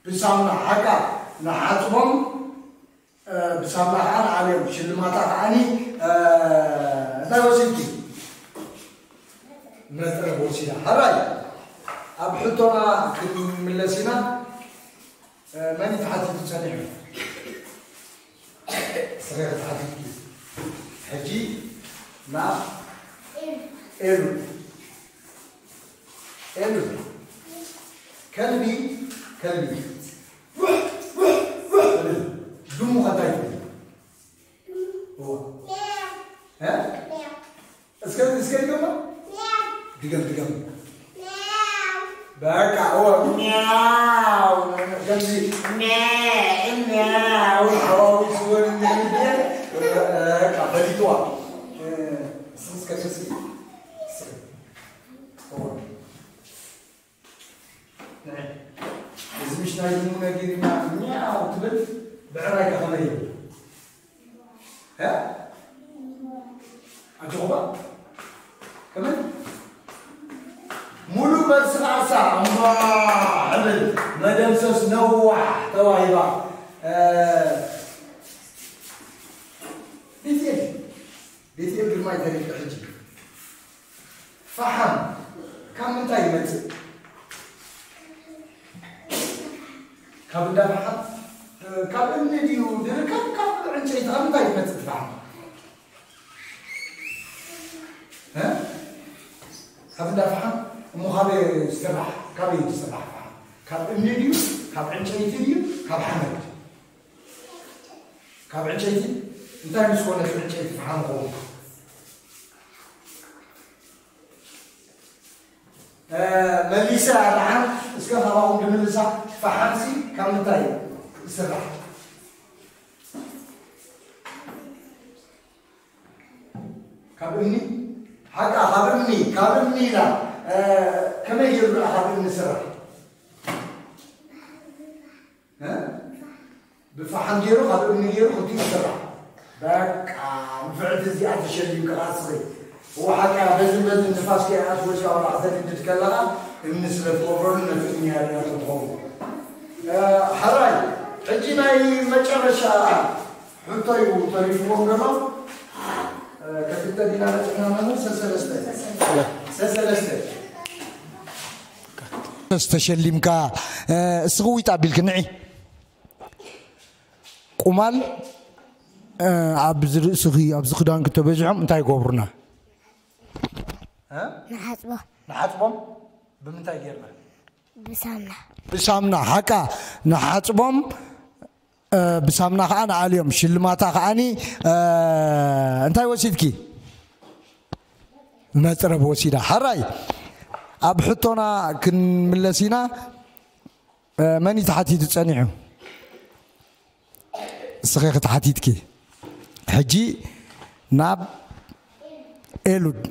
ብሳሙና ሓቃ ንሓጽቦም፣ እ፣ ብሳሙና ከዓ ንዓልዮም። ሽልማታ ከዓኒ፣ እ፣ እንታይ ወሲድኪ? መጽረብ ወሲዳ። ሕራይ፣ ኣብ ሕቶና ክንምለስ ኢና። እ፣ መን እዩ ተሓቲቱ ጸኒሑ? ስረ ተሓቲቱ። ሕጂ ናብ ኤሉ። ኤሉ። ከልቢ፣ ከልቢ። ድሙ ከ እንታይ ትብል? እዋ። እ? እስከ፣ እስከ ድገማ። ድገም፣ ድገም። በቃ፣ እዋ፣ ሚያው። ከምዚ፣ ሚያው፣ ሓዋዊ ዝወን እንደሚል፣ በቃ፣ ፈሊጥዋ። እስከ፣ እስከ፣ እስከ። እዋ። ንዒ። ነዋሕ ተዋሂባ። እ፣ ቤትኤል፣ ቤትኤል ግርማይ ተሪፍ ሕጂ። ፈሓም ካብ ምንታይ ይመጽእ? ካብ እንዳ ፈሓም፣ እ፣ ካብ እምኒ ድዩ ዝርከብ? ካብ ዕንጨይቲ ካብ ምንታይ ይመጽእ እቲ ፈሓም? እ? ካብ እንዳ ፈሓም? እሞ ካበይ ዝስራሕ? ካበይ ዝስራሕ ፈሓም? ካብ እምኒ ድዩ? ካብ ዕንጨይቲ ድዩ? ካብ ሓመድ? ካብ ዕንጨይቲ? እንታይ ምስ ኮነ እቲ ዕንጨይቲ ፈሓም ይኸውን? እ፣ መሊሰ ኣድሓን እስከ ካባኹም ድምልሳ፣ ፈሓምሲ ካብ ምንታይ ይስራሕ? ካብ እምኒ? ሓቃ ካብ እምኒ፣ ካብ እምኒ ኢላ። እ፣ ከመይ ገይሩ ደኣ ካብ እምኒ ይስራሕ? እ? ብፈሓም ገይሩ፣ ካብ እምኒ ገይሩ ክልቲኡ ይስራሕ። በቃ፣ ንፍዕቲ እዚኣ ተሸሊምኪ ከኣ ስኺ። እወ ሓቃ፣ በዝን በዝን ንፋስ ከይኣትወልካ ዋላ ከተንድድ ከለኻ እምኒ ስለ ትወፍረሉ ነቲ እምኒ ኣርያቶ ትኸውን። እ፣ ሕራይ፣ ሕጂ ናይ መጨረሻ ሕቶ እዩ ተሪፍዎም ዘሎ። እ፣ ከክልተ ዲና በፂሕና መምህር? ሰሰለስተ። ሰሰለስተ። ተሸሊምካ፣ እ፣ እስኺ ዊጥ ኣቢልኪ ንዒ። ቁማል፣ እ፣ ኣብዚ ርእስኺ፣ ኣብዚ ክዳንኪ ተበዚሖም እንታይ ይገብሩና? እ? ንሓጽቦ። ንሓጽቦም ብምንታይ ጌርና? ብሳምና። ብሳምና፣ ሓቃ፣ ንሓጽቦም፣ እ፣ ብሳምና ከኣ ንኣልዮም። ሽልማታ ከኣኒ፣ እ፣ እንታይ ወሲድኪ? መጽረብ ወሲዳ። ሕራይ፣ ኣብ ሕቶና ክንምለስ ኢና። እ፣ መን እዩ ተሓቲቱ ጸኒሑ? እስኺ ክትሓቲትኪ። ሕጂ ናብ ኤሉድ።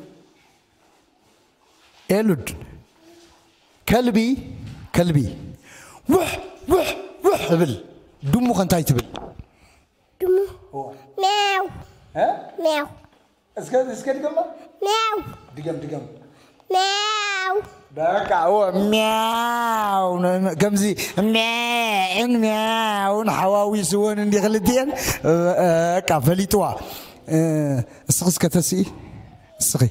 ኤሉድ፣ ከልቢ፣ ከልቢ፣ ውሕ፣ ውሕ፣ ውሕ እብል። ድሙ ከ እንታይ ትብል? ድሙ። እዎ። ሚያው። እ? ሚያው። እስከ፣ እስከ ድገማ። ሚያው። ድገም፣ ድገም። ሚያው። በቃ፣ እዎ፣ ሚያው። ነ-፣ ነ-፣ ከምዚ ሚያዕን ሚያውን ሓዋዊስወን እንዲ ክልቲኤን፣ በቃ፣ ፈሊጥዋ። እ፣ እስኺ እስከ ተስኢ፣ እስኺ።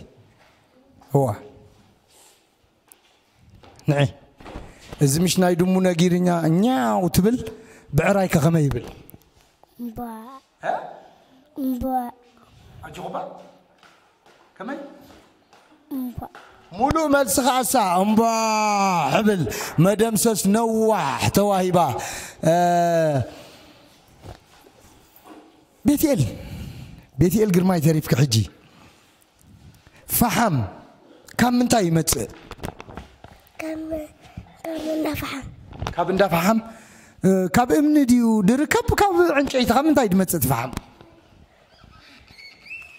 እዋ። ንዒ። እዚ ምሽ ናይ ድሙ ነጊርኛ ኛው ትብል፣ ብዕራይ ከ ከመይ ይብል? እምቧ። እ? እምቧ። ኣጆኹባ? ከመይ? እምቧ። ሙሉእ መልሲ ከኣሳ እምቧ ሕብል መደምሰስ ነዋሕ ተዋሂባ። እ፣ ቤትኤል፣ ቤትኤል ግርማይ ተሪፍኪ ሕጂ። ፈሓም ካብ ምንታይ ይመጽእ? ካብ፣ ካብ እንዳ ፈሓም። ካብ እንዳ ፈሓም? እ፣ ካብ እምኒ ድዩ ድርከብ? ካብ ዕንጨይቲ ካብ ምንታይ ድመጽእ እቲ ፈሓም?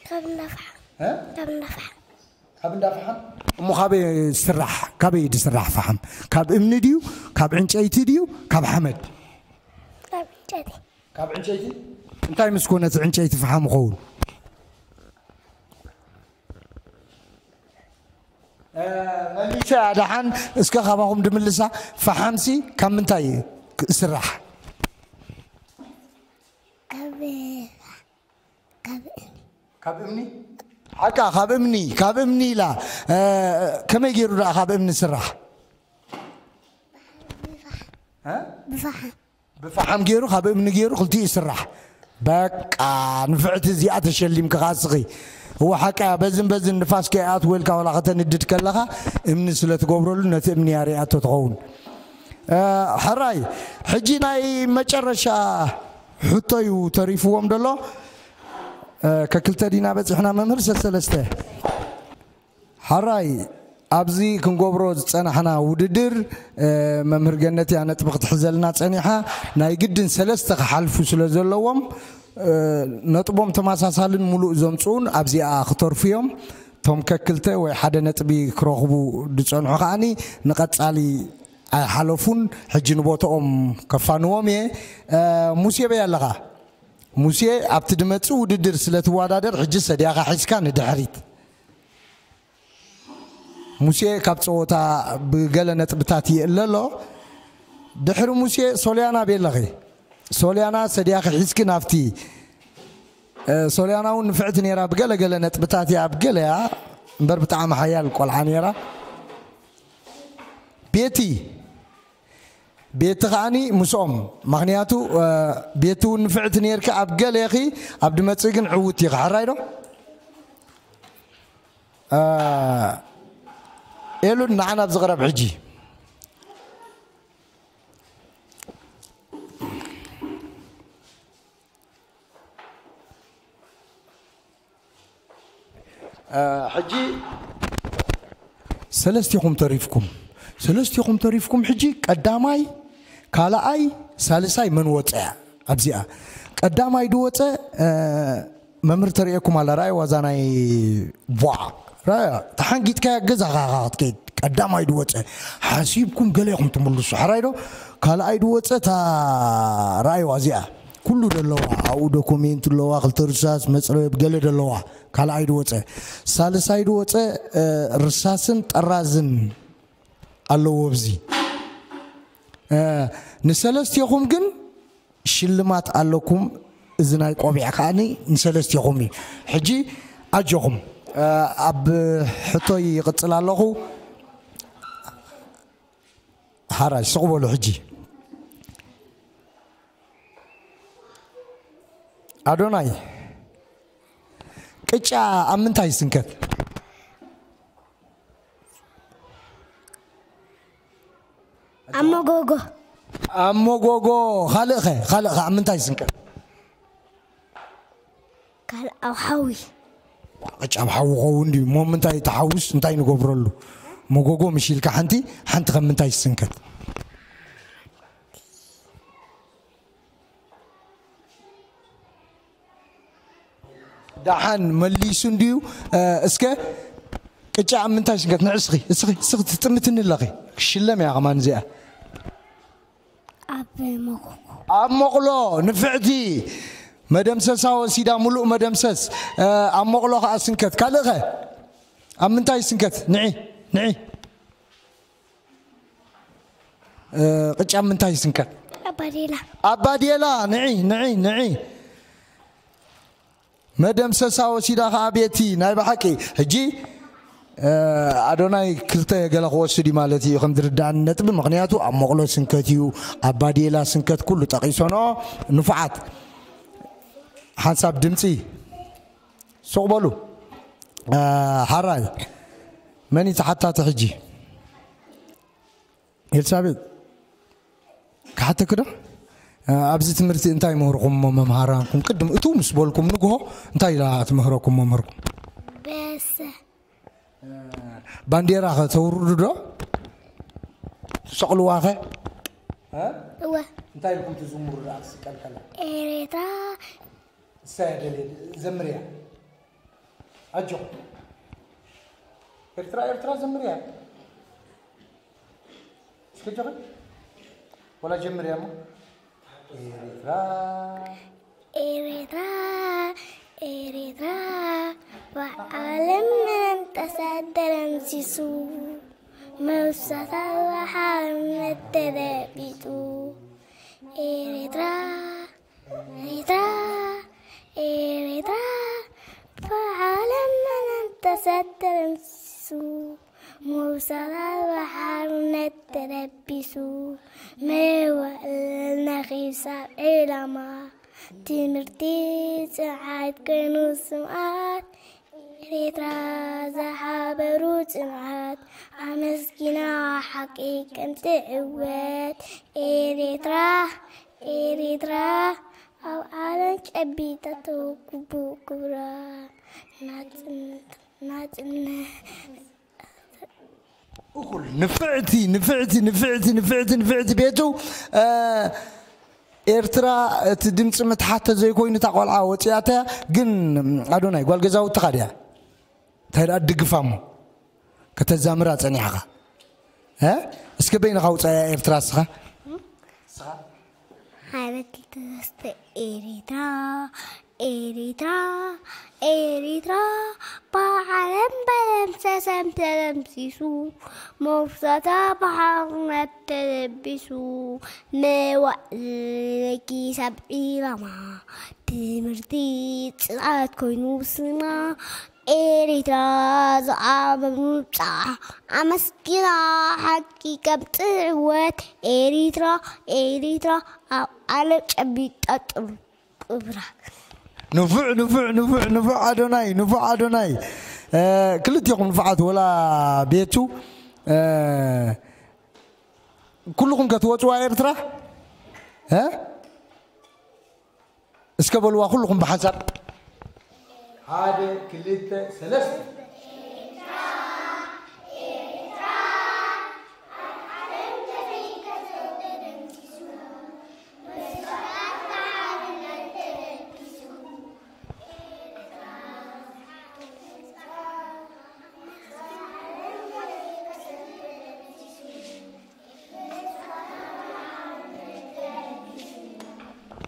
ካብ እንዳ ፈሓም። እ? ካብ እንዳ ፈሓም። ካብ እንዳ ፈሓም? እሞ ካበይ ዝስራሕ? ካበይ ድስራሕ ፈሓም? ካብ እምኒ ድዩ? ካብ ዕንጨይቲ ድዩ? ካብ ሓመድ? ካብ ዕንጨይቲ። ካብ ዕንጨይቲ? እንታይ ምስ ኮነ እቲ ዕንጨይቲ ፈሓም ይኸውን? እ፣ መሊሰ ደሓን፣ እስከ ካባኹም ድምልሳ፣ ፈሓምሲ ካብ ምንታይ ይስራሕ? ካብ፣ ካብ እምኒ። ካብ እምኒ? ሓቃ፣ ካብ እምኒ፣ ካብ እምኒ ኢላ። እ፣ ከመይ ገይሩ ደኣ ካብ እምኒ ይስራሕ? እ? ብፈሓም። ብፈሓም ገይሩ፣ ካብ እምኒ ገይሩ ክልቲኡ ይስራሕ። በቃ፣ ንፍዕቲ እዚኣ ተሸሊምኪ ከኣ እስኺ። እወ፣ ሓቃ፣ በዝን በዝን ንፋስ ከይኣትወልካ ዋላ ከተንድድ ከለኻ፣ እምኒ ስለ ትገብረሉ፣ ነቲ እምኒ እያ ሪኣቶ ትኸውን። እ፣ ሕራይ፣ ሕጂ ናይ መጨረሻ ሕቶ እዩ ተሪፍዎም ደሎ። እ፣ ከክልተ ዲና በጺሕና መምህር? ሰሰለስተ። ሓራይ፣ ኣብዚ ክንገብሮ ዝጸናሕና ውድድር፣ እ፣ መምህር ገነት እያ ነጥቢ ክትሕዘልና ጸኒሓ። ናይ ግድን ሰለስተ ክሓልፉ ስለ ዘለዎም፣ እ፣ ነጥቦም ተመሳሳልን ሙሉእ ዘምጽኡን ኣብዚኣ ክተርፉ እዮም። እቶም ከክልተ ወይ ሓደ ነጥቢ ክረኽቡ ዝጸንሑ ከኣኒ ንቐጻሊ ኣይሓለፉን። ሕጂ ንቦትኦም ከፋንዎም እየ። እ፣ ሙሴ በይ ኣለኻ? ሙሴ ኣብቲ ድመጽእ ውድድር ስለ ትወዳደር፣ ሕጂ ሰድያኻ ሒዝካ ንድሕሪት። ሙሴ ካብ ጸወታ ብገለ ነጥብታት ይእለ ኣሎ። ድሕሪ ሙሴ ሶልያና ቤለኺ። ሶልያና ሰድያኺ ሒዝኪ ናብቲ፣ እ፣ ሶልያና እውን ንፍዕቲ ነይራ ብገለገለ ነጥብታት እያ ኣብ ገለያ እምበር ብጣዕሚ ሓያል ቆልዓ ነይራ። ቤቲ፣ ቤቲ ከዓኒ ምስኦም፣ ምኽንያቱ፣ እ፣ ቤቲ እውን ንፍዕቲ ነይርኪ ኣብ ገለኺ፣ ኣብ ድመጽእ ግን ዕውት ኢኺ። ሕራይ ዶ? እ፣ ኤሉን ንዓን ኣብዚ ቅረብ ሕጂ። እ፣ ሕጂ ሰለስቲኹም ተሪፍኩም፣ ሰለስቲኹም ተሪፍኩም። ሕጂ ቀዳማይ፣ ካልኣይ፣ ሳልሳይ መን ወፀ እያ ኣብዚኣ? ቀዳማይ ድወፀ፣ እ፣ መምህር ተርእየኩም ኣላ። ራእይዋ እዛ ናይ ቧዕ። ራእያ፣ ተሓንጊጥካያ ገዛኻ ኢኻ ክትከይድ። ቀዳማይ ድወፀ ሓሲብኩም ገለ ኢኹም ትምልሱ። ሕራይ ዶ? ካልኣይ ድወፀ እታ ራእይዋ እዚኣ። ኩሉ ደለዋ፣ ኣብኡ ዶኩሜንት ኣለዋ፣ ክልተ ርሳስ፣ መፅረብ፣ ገለ ደለዋ። ካልኣይ ድወፀ። ሳልሳይ ድወፀ፣ እ፣ ርሳስን ጠራዝን ኣለዎ ኣብዚ። እ፣ ንሰለስቴኹም ግን ሽልማት ኣለኩም። እዚ ናይ ቆቢዕ ከዓኒ ንሰለስቴኹም እዩ። ሕጂ ኣጆኹም። እ፣ ኣብ ሕቶይ ይቕጽል ኣለኹ። ሓራይ ስቕ በሉ ሕጂ። ኣዶናይ፣ ቅጫ ኣብ ምንታይ ይስንከት? ኣብ መጎጎ። ኣብ መጎጎ። ካልእኸ? ካልእኸ ኣብ ምንታይ ይስንከት? ካልእ ኣብ ሓዊ። ቅጫ ኣብ ሓዊ ኸውን ድዩ? እሞ ምንታይ እቲ ሓዊስ እንታይ ንገብረሉ? መጎጎ ምሽ ኢልካ ሓንቲ፣ ሓንቲ ከም ምንታይ ይስንከት? ደሓን መሊሱ እንድዩ። እ፣ እስከ ቅጫ ኣብ ምንታይ ስንከት? ንዕ እስኺ፣ እስኺ፣ እስኺ ትጥምትኒ ኣለኺ። ክሽለም እያ ከማን እዚኣ። ኣብ መጎጎ። ኣብ መቑሎ ንፍዕቲ መደምሰሳ ወሲዳ፣ ሙሉእ መደምሰስ። እ፣ ኣብ መቑሎ ከኣ ስንከት። ካልእኸ? ኣብ ምንታይ ስንከት? ንዒ፣ ንዒ። እ፣ ቅጫ ምንታይ ይስንከት? ኣባዴላ። ኣባዴላ፣ ንዒ፣ ንዒ፣ ንዒ። መደምሰሳ ወሲዳ ኸዓ ቤቲ፣ ናይ ብሓቂ። ሕጂ፣ እ፣ ኣዶናይ ክልተ ገለ ክወስድ እዩ ማለት እዩ፣ ከም ዝርዳእኒ ነጥቢ። ምኽንያቱ ኣብ መቕሎ ስንከት እዩ፣ ኣባዴላ ስንከት ኩሉ ጠቒሶኖ። ንፉዓት። ሓንሳብ ድምፂ። ሱቕ በሉ። እ፣ ሓራይ። መን እዩ ተሓታቲ ሕጂ? ኤልሳቤጥ፣ ክሓተኪ ዶ? እ፣ ኣብዚ ትምህርቲ እንታይ ምህርኹም እሞ መምሃራንኩም? ቅድም እቱ ምስ በልኩም ንግሆ እንታይ ኢላ ትምህረኩም መምህርኩም? በሰ። እ፣ ባንዴራ ኸ ተውርዱ ዶ? ትሰቕልዋ ኸ? እ? እወ። እንታይ ኢልኩም ትዝምሩ ደኣ ትስቀል ከላ? ኤሬትራ። እሳ እያ ደልየ፣ ዘምርያ። ኣጆኹም። ኤርትራ፣ ኤርትራ ዘምርያ። እስከ ጀኽን። ወላ ጀምርያ እሞ። ኤርትራ። ኤሬትራ፣ ኤሬትራ፣ ብዓለም መንጠሳ ተረምሲሱ፣ መውሳታ ሓርነት ተለቢጡ። ኤሬትራ፣ ኤሬትራ፣ ኤሬትራ፣ ብዓለም መንጠሳ ተረምሲሱ፣ መውሳታ ብሓርነት ተለቢሱ፣ መዋእልና ክሳብ ዕላማ፣ ትምህርቲ ጽንዓት ኮይኑ ስምዓት፣ ኤሬትራ ዝሓበሩ ጽንዓት፣ ኣመስጊና ሓቂ ከም ትዕወት፣ ኤሬትራ፣ ኤሬትራ፣ ኣብ ዓለም ጨቢጣቶ ግቡእ ክብራ፣ ናጽነት፣ ናጽነት። እኹል፣ ንፍዕቲ፣ ንፍዕቲ፣ ንፍዕቲ፣ ንፍዕቲ፣ ንፍዕቲ ቤቱ፣ እ፣ ኤርትራ እቲ ድምፂ ምትሓት ተዘይኮይኑ እታ ቆልዓ ወፂኣታ እያ። ግን ኣዶናይ ጓል ገዛውትኻ ድያ? እንታይ ደኣ ድግፋ እሞ ከተዛምራ ጸኒሕኻ? እ? እስከ በይንኻ ውጻያ ኤርትራ እስኻ? እስኻ? ሓበቲ ተስተ ኤሪትራ፣ ኤሪትራ፣ ኤሪትራ፣ ብዓለም በለምሰሰም ተለምሲሱ፣ መውሰታ ብሓርነት ተለቢሱ፣ መዋእለ ለኪ ሰብ ዒላማ፣ ትምህርቲ ጽንዓት ኮይኑ ስማ፣ ኤሪትራ ዝዓበ ምብጻዓ፣ ኣመስጊና ሓቂ ከም ጽዕወት፣ ኤሪትራ፣ ኤሪትራ፣ ኣብ ዓለም ጨቢጣ ጥሩ። ክቡራት። ንፉዕ፣ ንፉዕ፣ ንፉዕ፣ ንፉዕ ኣዶናይ፣ ንፉዕ ኣዶናይ። እ፣ ክልቲኹም ንፉዓት ወላ ቤቱ፣ እ፣ ኩልኹም ከ ትወጽዋ ኤርትራ? እ? እስከ በልዋ ኩልኹም ብሓንሳብ። ሓደ፣ ክልተ፣ ሰለስተ።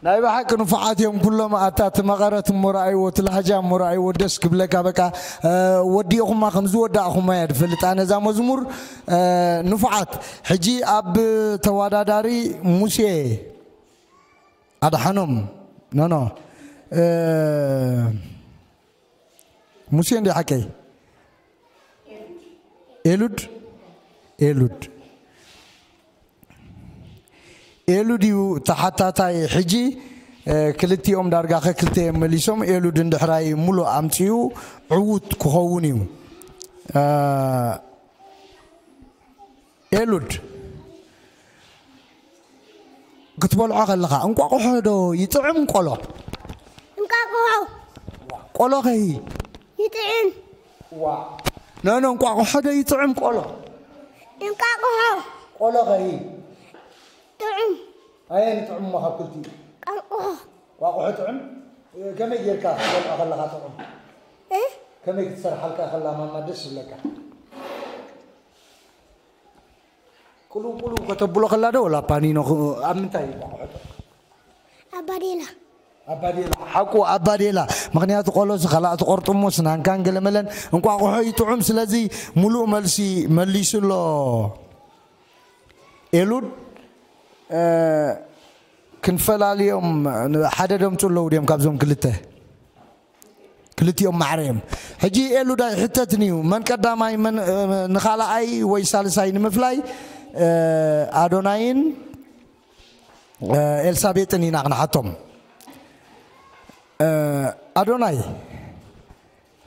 ናይ ብሓቂ ንፉዓት እዮም ኩሎም። ኣታ እቲ መቐረት እሞ ረኣይዎ፣ እቲ ላህጃ እሞ ረኣይዎ፣ ደስ ክብለካ። በቃ፣ እ፣ ወዲእኹማ፣ ከም ዝወዳእኹማ እያ ዝፈልጥ ኣነ እዛ መዝሙር። እ፣ ንፉዓት። ሕጂ ኣብ ተወዳዳሪ ሙሴ ኣድሓኖም፣ ኖ፣ ኖ፣ እ፣ ሙሴ እንዲ ሓቀይ? ኤሉድ፣ ኤሉድ፣ ኤሉድ እዩ ተሓታታይ። ሕጂ፣ እ፣ ክልቲኦም ዳርጋ ከክልተ እዮም መሊሶም። ኤሉድ እንድሕራይ ሙሉእ ኣምጺኡ ዕዉት ክኸውን እዩ። እ፣ ኤሉድ፣ ክትበልዖ ከለኻ እንቋቑሖ ዶ ይጥዕም ቆሎ? እንቋቑሖ። ቆሎ ኸ? ይጥዕም። ዋ። ኖ፣ ኖ፣ እንቋቑሖ ዶ ይጥዕም ቆሎ? እንቋቑሖ። ቆሎ ኸ? ጥዑም። ኣየን ጥዑም እሞ ካብ ክልቲኡ? እንቋቑሖ። እንቋቑሖ ጥዑም? ከመይ ጌርካ ክትበልዖ ከለኻ ጥዑም? እ? ከመይ ክትሰርሓልካ ከላ ማማ ደስ ይብለካ? ቅልው ቅልው ከተብሎ ከላ ዶ ወላ ፓኒኖ ኽ-፣ ኣብ ምንታይ እዩ እንቋቑሖ ጥዑም? ኣባዴላ። ኣባዴላ፣ ሓቁ ኣባዴላ። ምኽንያቱ ቆሎሲ ከላእ ትቆርጥሞ ስናንካን ገለመለን እንቋቑሖ እዩ ጥዑም። ስለዚ ሙሉእ መልሲ መሊሱ ኣሎ ኤሉድ። እ፣ ክንፈላልዮም ሓደ ደምጹ ኣለዉ ድዮም ካብዞም ክልተ? ክልቲኦም ማዕረ እዮም። ሕጂ ኤሉድ ኣይሕተትን እዩ። መን ቀዳማይ፣ መን፣ እ፣ ንኻልኣይ ወይ ሳልሳይ ንምፍላይ፣ እ፣ ኣዶናይን፣ እ፣ ኤልሳቤጥን ኢና ክንሓቶም። እ፣ ኣዶናይ፣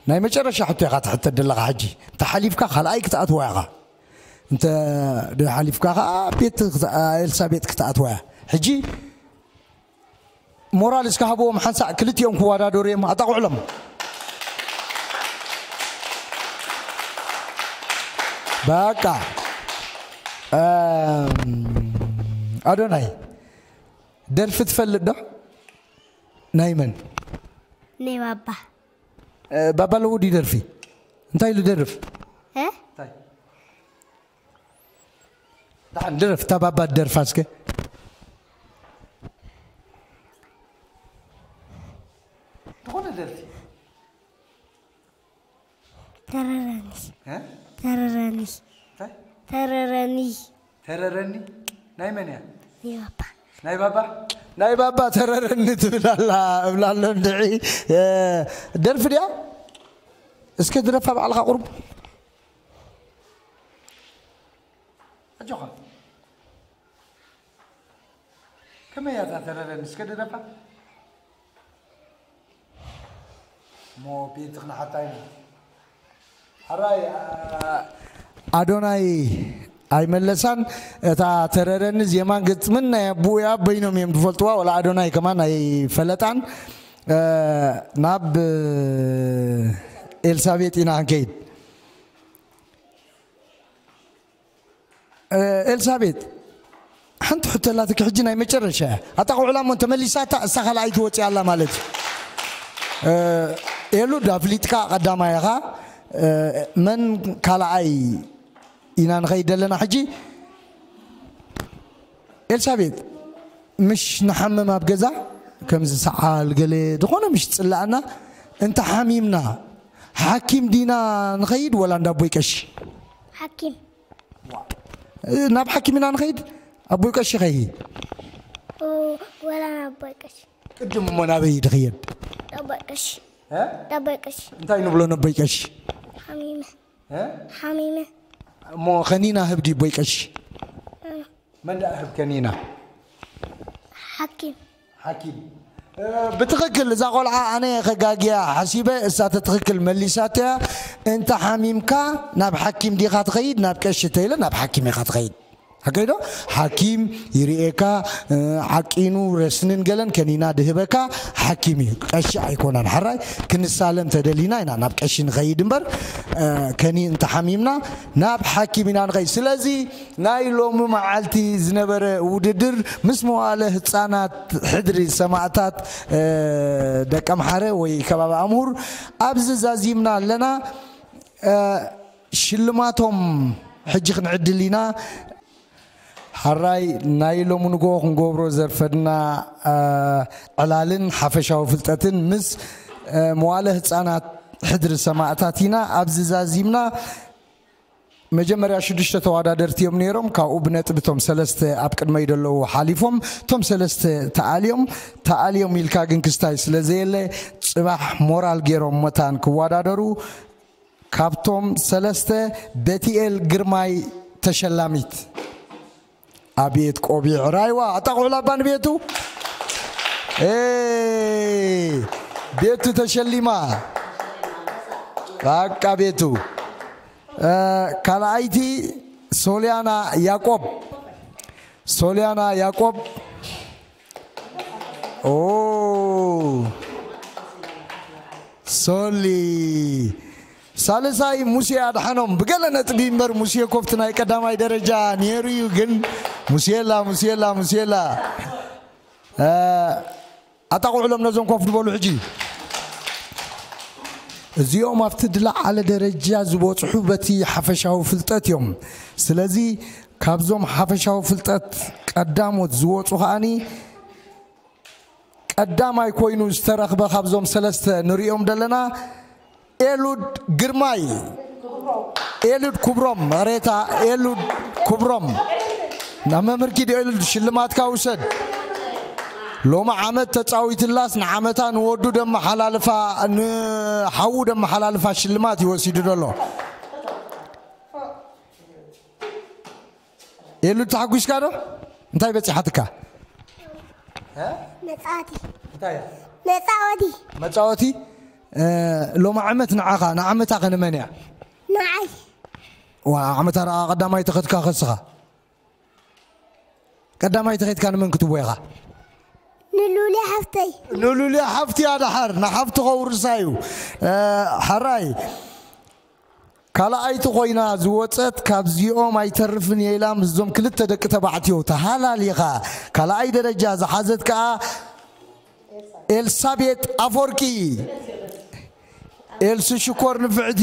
ናይ መጨረሻ ሕቶ ኢኻ ትሕተት ዘለኻ ሕጂ። እንተ ሓሊፍካ ካልኣይ ክትኣትዋ ኢኻ። እንተ ሓሊፍካ ኸዓ ቤት ክት-፣ ኤልሳቤጥ ክትኣትዋ እያ። ሕጂ ሞራል እስከ ሃብዎም ሓንሳእ ክልቲኦም ክወዳደሩ እዮም። ኣጣቕዑሎም። በቃ። እም፣ ኣዶናይ፣ ደርፊ ትፈልጥ ዶ? ናይ መን? ናይ ባባ። እ፣ ባባ ኣለዎ ድዩ ደርፊ? እንታይ ኢሉ ደርፍ? እ? እንታይ? ደሓን ድረፍ፣ እታ ባባ ትደርፋ እስከ። ዝኾነ ደርፊ። ተረረኒ። እ? ተረረኒ። እንታይ? ተረረኒ። ተረረኒ? ናይ መን እያ? ናይ ባባ። ናይ ባባ? ናይ ባባ ተረረኒ ትብል ኣላ፣ እብላ ኣሎ እንድዒ። እ፣ ደርፊ ድያ? እስከ ድረፋ ባዕልኻ ቁሩብ። ኣጆኻ። ከመይ እያ እዛ ተረረኒ? እስከ ድረፋ። እሞ ቤት ክንሓታ ኢና። ሕራይ፣ ኣ-፣ ኣዶናይ ኣይመለሳን። እታ ተረረኒ ዜማን ግጥምን ናይ ኣቦኡ እያ፣ በይኖም እዮም ዝፈልጥዋ። ወላ ኣዶናይ ከማን ኣይፈለጣን። እ፣ ናብ፣ እ፣ ኤልሳቤጥ ኢና ክንከይድ። እ፣ ኤልሳቤጥ፣ ሓንቲ ሕቶ ኣላትኪ ሕጂ ናይ መጨረሻ እያ። ኣጣቕዑላ እሞ እንተመሊሳታ እሳ ካልኣይ ትወፅእ ኣላ ማለት እዩ። እ፣ ኤሉድ ኣፍሊጥካ ቀዳማይ ኢኻ። እ፣ መን ካልኣይ ኢና ንኸይድ ዘለና ሕጂ? ኤልሳቤጥ፣ ምሽ ንሓምም ኣብ ገዛ? ከምዚ ሰዓል ገለ ዝኾነ ምሽ ጽላእና እንተ ሓሚምና ሓኪም ዲና ንኸይድ ወላ እንዳ ኣቦይ ቀሺ? ሓኪም። ናብ ሓኪም ኢና ንኸይድ? ኣቦይ ቀሺ ኸይ? ኦ፣ ወላ ናብ ኣቦይ ቀሺ። ቅድም እሞ ናበይ ድኽየድ? ኣቦይ ቀሺ። እ? ኣቦይ ቀሺ። እንታይ ንብሎ ነቦይ ቀሺ? ሓሚመ። እ? ሓሚመ። እሞ ኸኒና ህብ ድዩ ቦይ ቀሺ? እ። መን ደኣ ህብ ከኒና? ሓኪም። ሓኪም። እ፣ ብትኽክል እዛ ቆልዓ ኣነ ኸጋግያ ሓሲበ፣ እሳ ተትኽክል መሊሳትያ። እንተ ሓሚምካ ናብ ሓኪም ዲኻ ትኸይድ፣ ናብ ቀሺ ተይለ ናብ ሓኪም ኢኻ ትኸይድ። ሓቀይ ዶ? ሓኪም ይርእየካ፣ እ፣ ዓቂኑ ረስንን ገለን ከኒና ድህበካ ሓኪም እዩ። ቀሺ ኣይኮናን። ሓራይ ክንሳለም ተደሊና ኢና ናብ ቀሺ ንኸይድ እምበር፣ እ፣ ከኒ እንተ ሓሚምና ናብ ሓኪም ኢና ንኸይድ። ስለዚ ናይ ሎሚ መዓልቲ ዝነበረ ውድድር ምስ መዋእለ ህፃናት ሕድሪ ሰማእታት፣ እ፣ ደቀምሓረ ወይ ከባቢ ኣምሁር ኣብዚ ዛዚምና ኣለና። እ፣ ሽልማቶም ሕጂ ክንዕድል ኢና። ሓራይ ናይ ሎሚ ንግሆ ክንገብሮ ዘርፈድና፣ እ፣ ዕላልን ሓፈሻዊ ፍልጠትን ምስ፣ እ፣ መዋእለ ህፃናት ሕድሪ ሰማእታት ኢና ኣብዚ ዛዚምና። መጀመርያ ሽዱሽተ ተወዳደርቲ እዮም ነይሮም። ካብኡ ብነጥቢ እቶም ሰለስተ ኣብ ቅድመይ ዘለዉ ሓሊፎም፣ እቶም ሰለስተ ተኣልዮም፣ ተኣልዮም ኢልካ ግን ክስታይ ስለ ዘየለ፣ ጽባሕ ሞራል ገይሮም መታን ክወዳደሩ። ካብቶም ሰለስተ ቤትኤል ግርማይ ተሸላሚት። ኣቤት ቆቢዕ ራይዋ፣ ኣጣቕዑ ላባ ንቤቱ። ኤ፣ ቤቱ ተሸሊማ። በቃ ቤቱ። እ፣ ካልኣይቲ ሶልያና ያዕቆብ። ሶልያና ያዕቆብ። ኦ፣ ሶሊ። ሳልሳይ ሙሴ ኣድሓኖም። ብገለ ነጥቢ እምበር ሙሴ ኮፍቲ ናይ ቀዳማይ ደረጃ ነይሩ እዩ፣ ግን ሙሴላ፣ ሙሴላ፣ ሙሴላ። እ፣ ኣጣቕዑሎም ነዞም ኮፍ ዝበሉ ሕጂ። እዚኦም ኣብቲ ዝለዓለ ደረጃ ዝበጽሑ በቲ ሓፈሻዊ ፍልጠት እዮም። ስለዚ ካብዞም ሓፈሻዊ ፍልጠት ቀዳሞት ዝወጹ ከኣኒ ቀዳማይ ኮይኑ ዝተረኽበ ካብዞም ሰለስተ ንሪኦም ዘለና ኤሉድ ግርማይ፣ ኤሉድ ክብሮም፣ ሬታ ኤሉድ ክብሮም። ናብ መምህር ኪድ ኤሉድ ሽልማትካ ውሰድ። ሎሚ ዓመት ተጻዊትላስ ንዓመታ ንወዱ ደመሓላልፋ፣ ንሓዉ ደመሓላልፋ ሽልማት እዩ ወሲዱ ዘሎ። ኤሉድ ተሓጒስካ ዶ? እንታይ በጺሓትካ? እ? መጻወቲ። እንታይ እያ? መጻወቲ። መጻወቲ? እ፣ ሎሚ ዓመት ንዓኻ፣ ንዓመታ ከ ንመን እያ? ንዓይ። ዋ፣ ዓመታ ደኣ ቀዳማይ ተኸትካ ከስኻ? ቀዳማይ ተኸትካ ንመን ክትቦ ኢኻ? ንሉልያ ሓፍተይ። ንሉልያ ሓፍቲ እያ ደሓር፣ ንሓፍቲ ከውርሳ እዩ። እ፣ ሓራይ። ካልኣይቲ ኮይና ዝወጸት ካብዚኦም ኣይተርፍን እየ ኢላ ምስዞም ክልተ ደቂ ተባዕትዮ ተሃላሊኻ ካልኣይ ደረጃ ዝሓዘት ከኣ ኤልሳቤጥ ኣፈወርቂ። ኤልሱ ሽኮር ንፍዕቲ።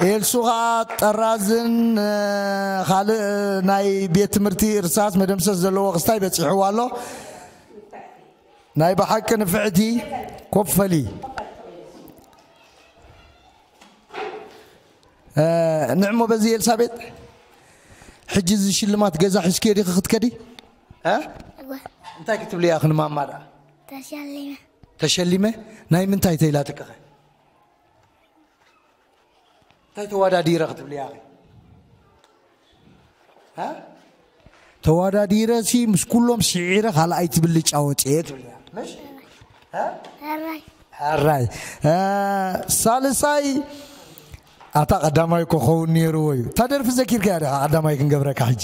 ኤልሱ ኸኣ ጠራዝን፣ እ፣ ካልእ ናይ ቤት ትምህርቲ እርሳስ መደምሰስ ዘለዎ ክስታይ በጺሕዋ ኣሎ። ናይ ብሓቂ ንፍዕቲ ኮፍ በሊ። እ፣ ንዕሞ በዚ ኤልሳቤጥ፣ ሕጂ እዚ ሽልማት ገዛ ሒዝክዮ ዲኺ ክትከዲ? እ? እወ። እንታይ ክትብልያ ክንማማ ደኣ? ተሸሊመ። ተሸሊመ? ናይ ምንታይ ተይላትክኸ? እንታይ ተወዳዲረ ክትብልያ ኸ? እ? ተወዳዲረሲ ምስ ኩሎም ስዒረ ካልኣይ ትብልጫ ወፅኤ ትብልያ። ምሽ? እ? ሕራይ። ሕራይ። እ፣ ሳልሳይ ኣታ ቀዳማይ እኮ ኸውን ነይርዎ እዩ። እታ ደርፊ ዘኪርካያ ዲኻ? ቀዳማይ ክንገብረካ ሕጂ።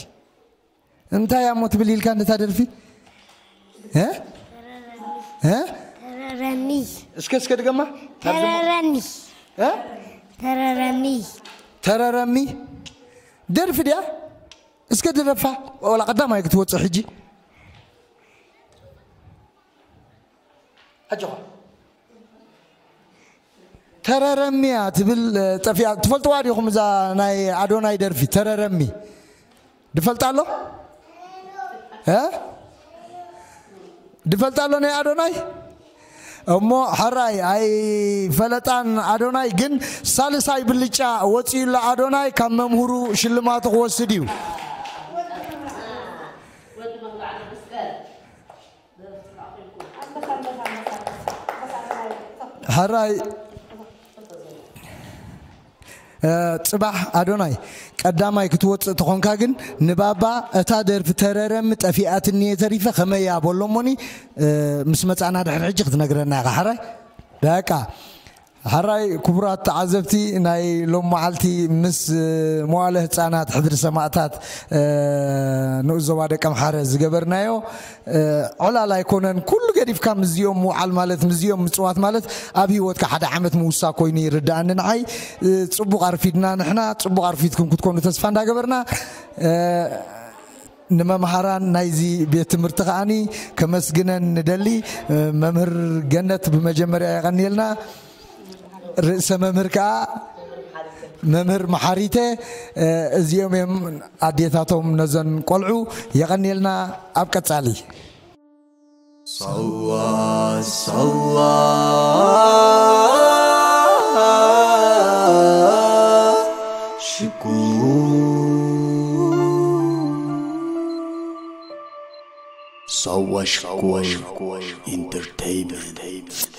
እንታይ እያ እሞ ትብል ኢልካ ነታ ደርፊ? እ? እ? ተረረኒ። እስከ፣ እስከ ድገማ። ተረረኒ። እ? ተረረኒ። ተረረኒ። ደርፊ ድያ? እስከ ድረፋ። ወላ ቀዳማይ ክትወጽእ ሕጂ። ኣጆኻ። ተረረሚያ ትብል፣ እ፣ ጠፊኣ። ትፈልጥዋ ዲኹም እዛ ናይ ኣዶናይ ደርፊ? ተረረሚ። ድፈልጣ ኣሎ? እ? ድፈልጣ ኣሎ ናይ ኣዶናይ እሞ ሕራይ ኣይፈለጣን። ኣዶናይ ግን ሳልሳይ ብልጫ ወፂኡላ። ኣዶናይ ካብ መምህሩ ሽልማቱ ክወስድ እዩ። ሕራይ ጽባሕ ኣዶናይ ቀዳማይ ክትወፅእ ተኾንካ ግን ንባባ እታ ደርፊ ተረረሚ ጠፊኣትኒ እየ ተሪፈ ከመያ በሎሞኒ። ምስ መፃና ድሕሪ ሕጂ ክትነግረና ኢኻ። ሕራይ በቃ። ሕራይ ክቡራት ተዓዘብቲ፣ ናይ ሎም መዓልቲ ምስ መዋለ ህፃናት ሕድሪ ሰማእታት ንኡስ ዞባ ደቀምሓረ ዝገበርናዮ ዕላል ኣይኮነን። ኩሉ ገዲፍካ ምስዚኦም ምውዓል ማለት ምስዚኦም ምፅዋት ማለት ኣብ ህይወትካ ሓደ ዓመት ምውሳ ኮይኑ ይርዳኣኒ ንዓይ። ፅቡቕ ኣርፊድና ንሕና፣ ፅቡቕ ኣርፊድኩም ክትኮኑ ተስፋ እንዳገበርና ንመምሃራን ናይዚ ቤት ትምህርቲ ከዓኒ ከመስግነን ንደሊ። መምህር ገነት ብመጀመርያ የቐንየልና። ርእሰ መምህር ከዓ መምህር መሓሪተ። እዚኦም እዮም ኣዴታቶም ነዘን ቆልዑ። የቐንየልና። ኣብ ቀጻሊ ሳዋ ሳዋ ሽኩ ሳዋ ሽኩ ኢንተርቴይንመንት።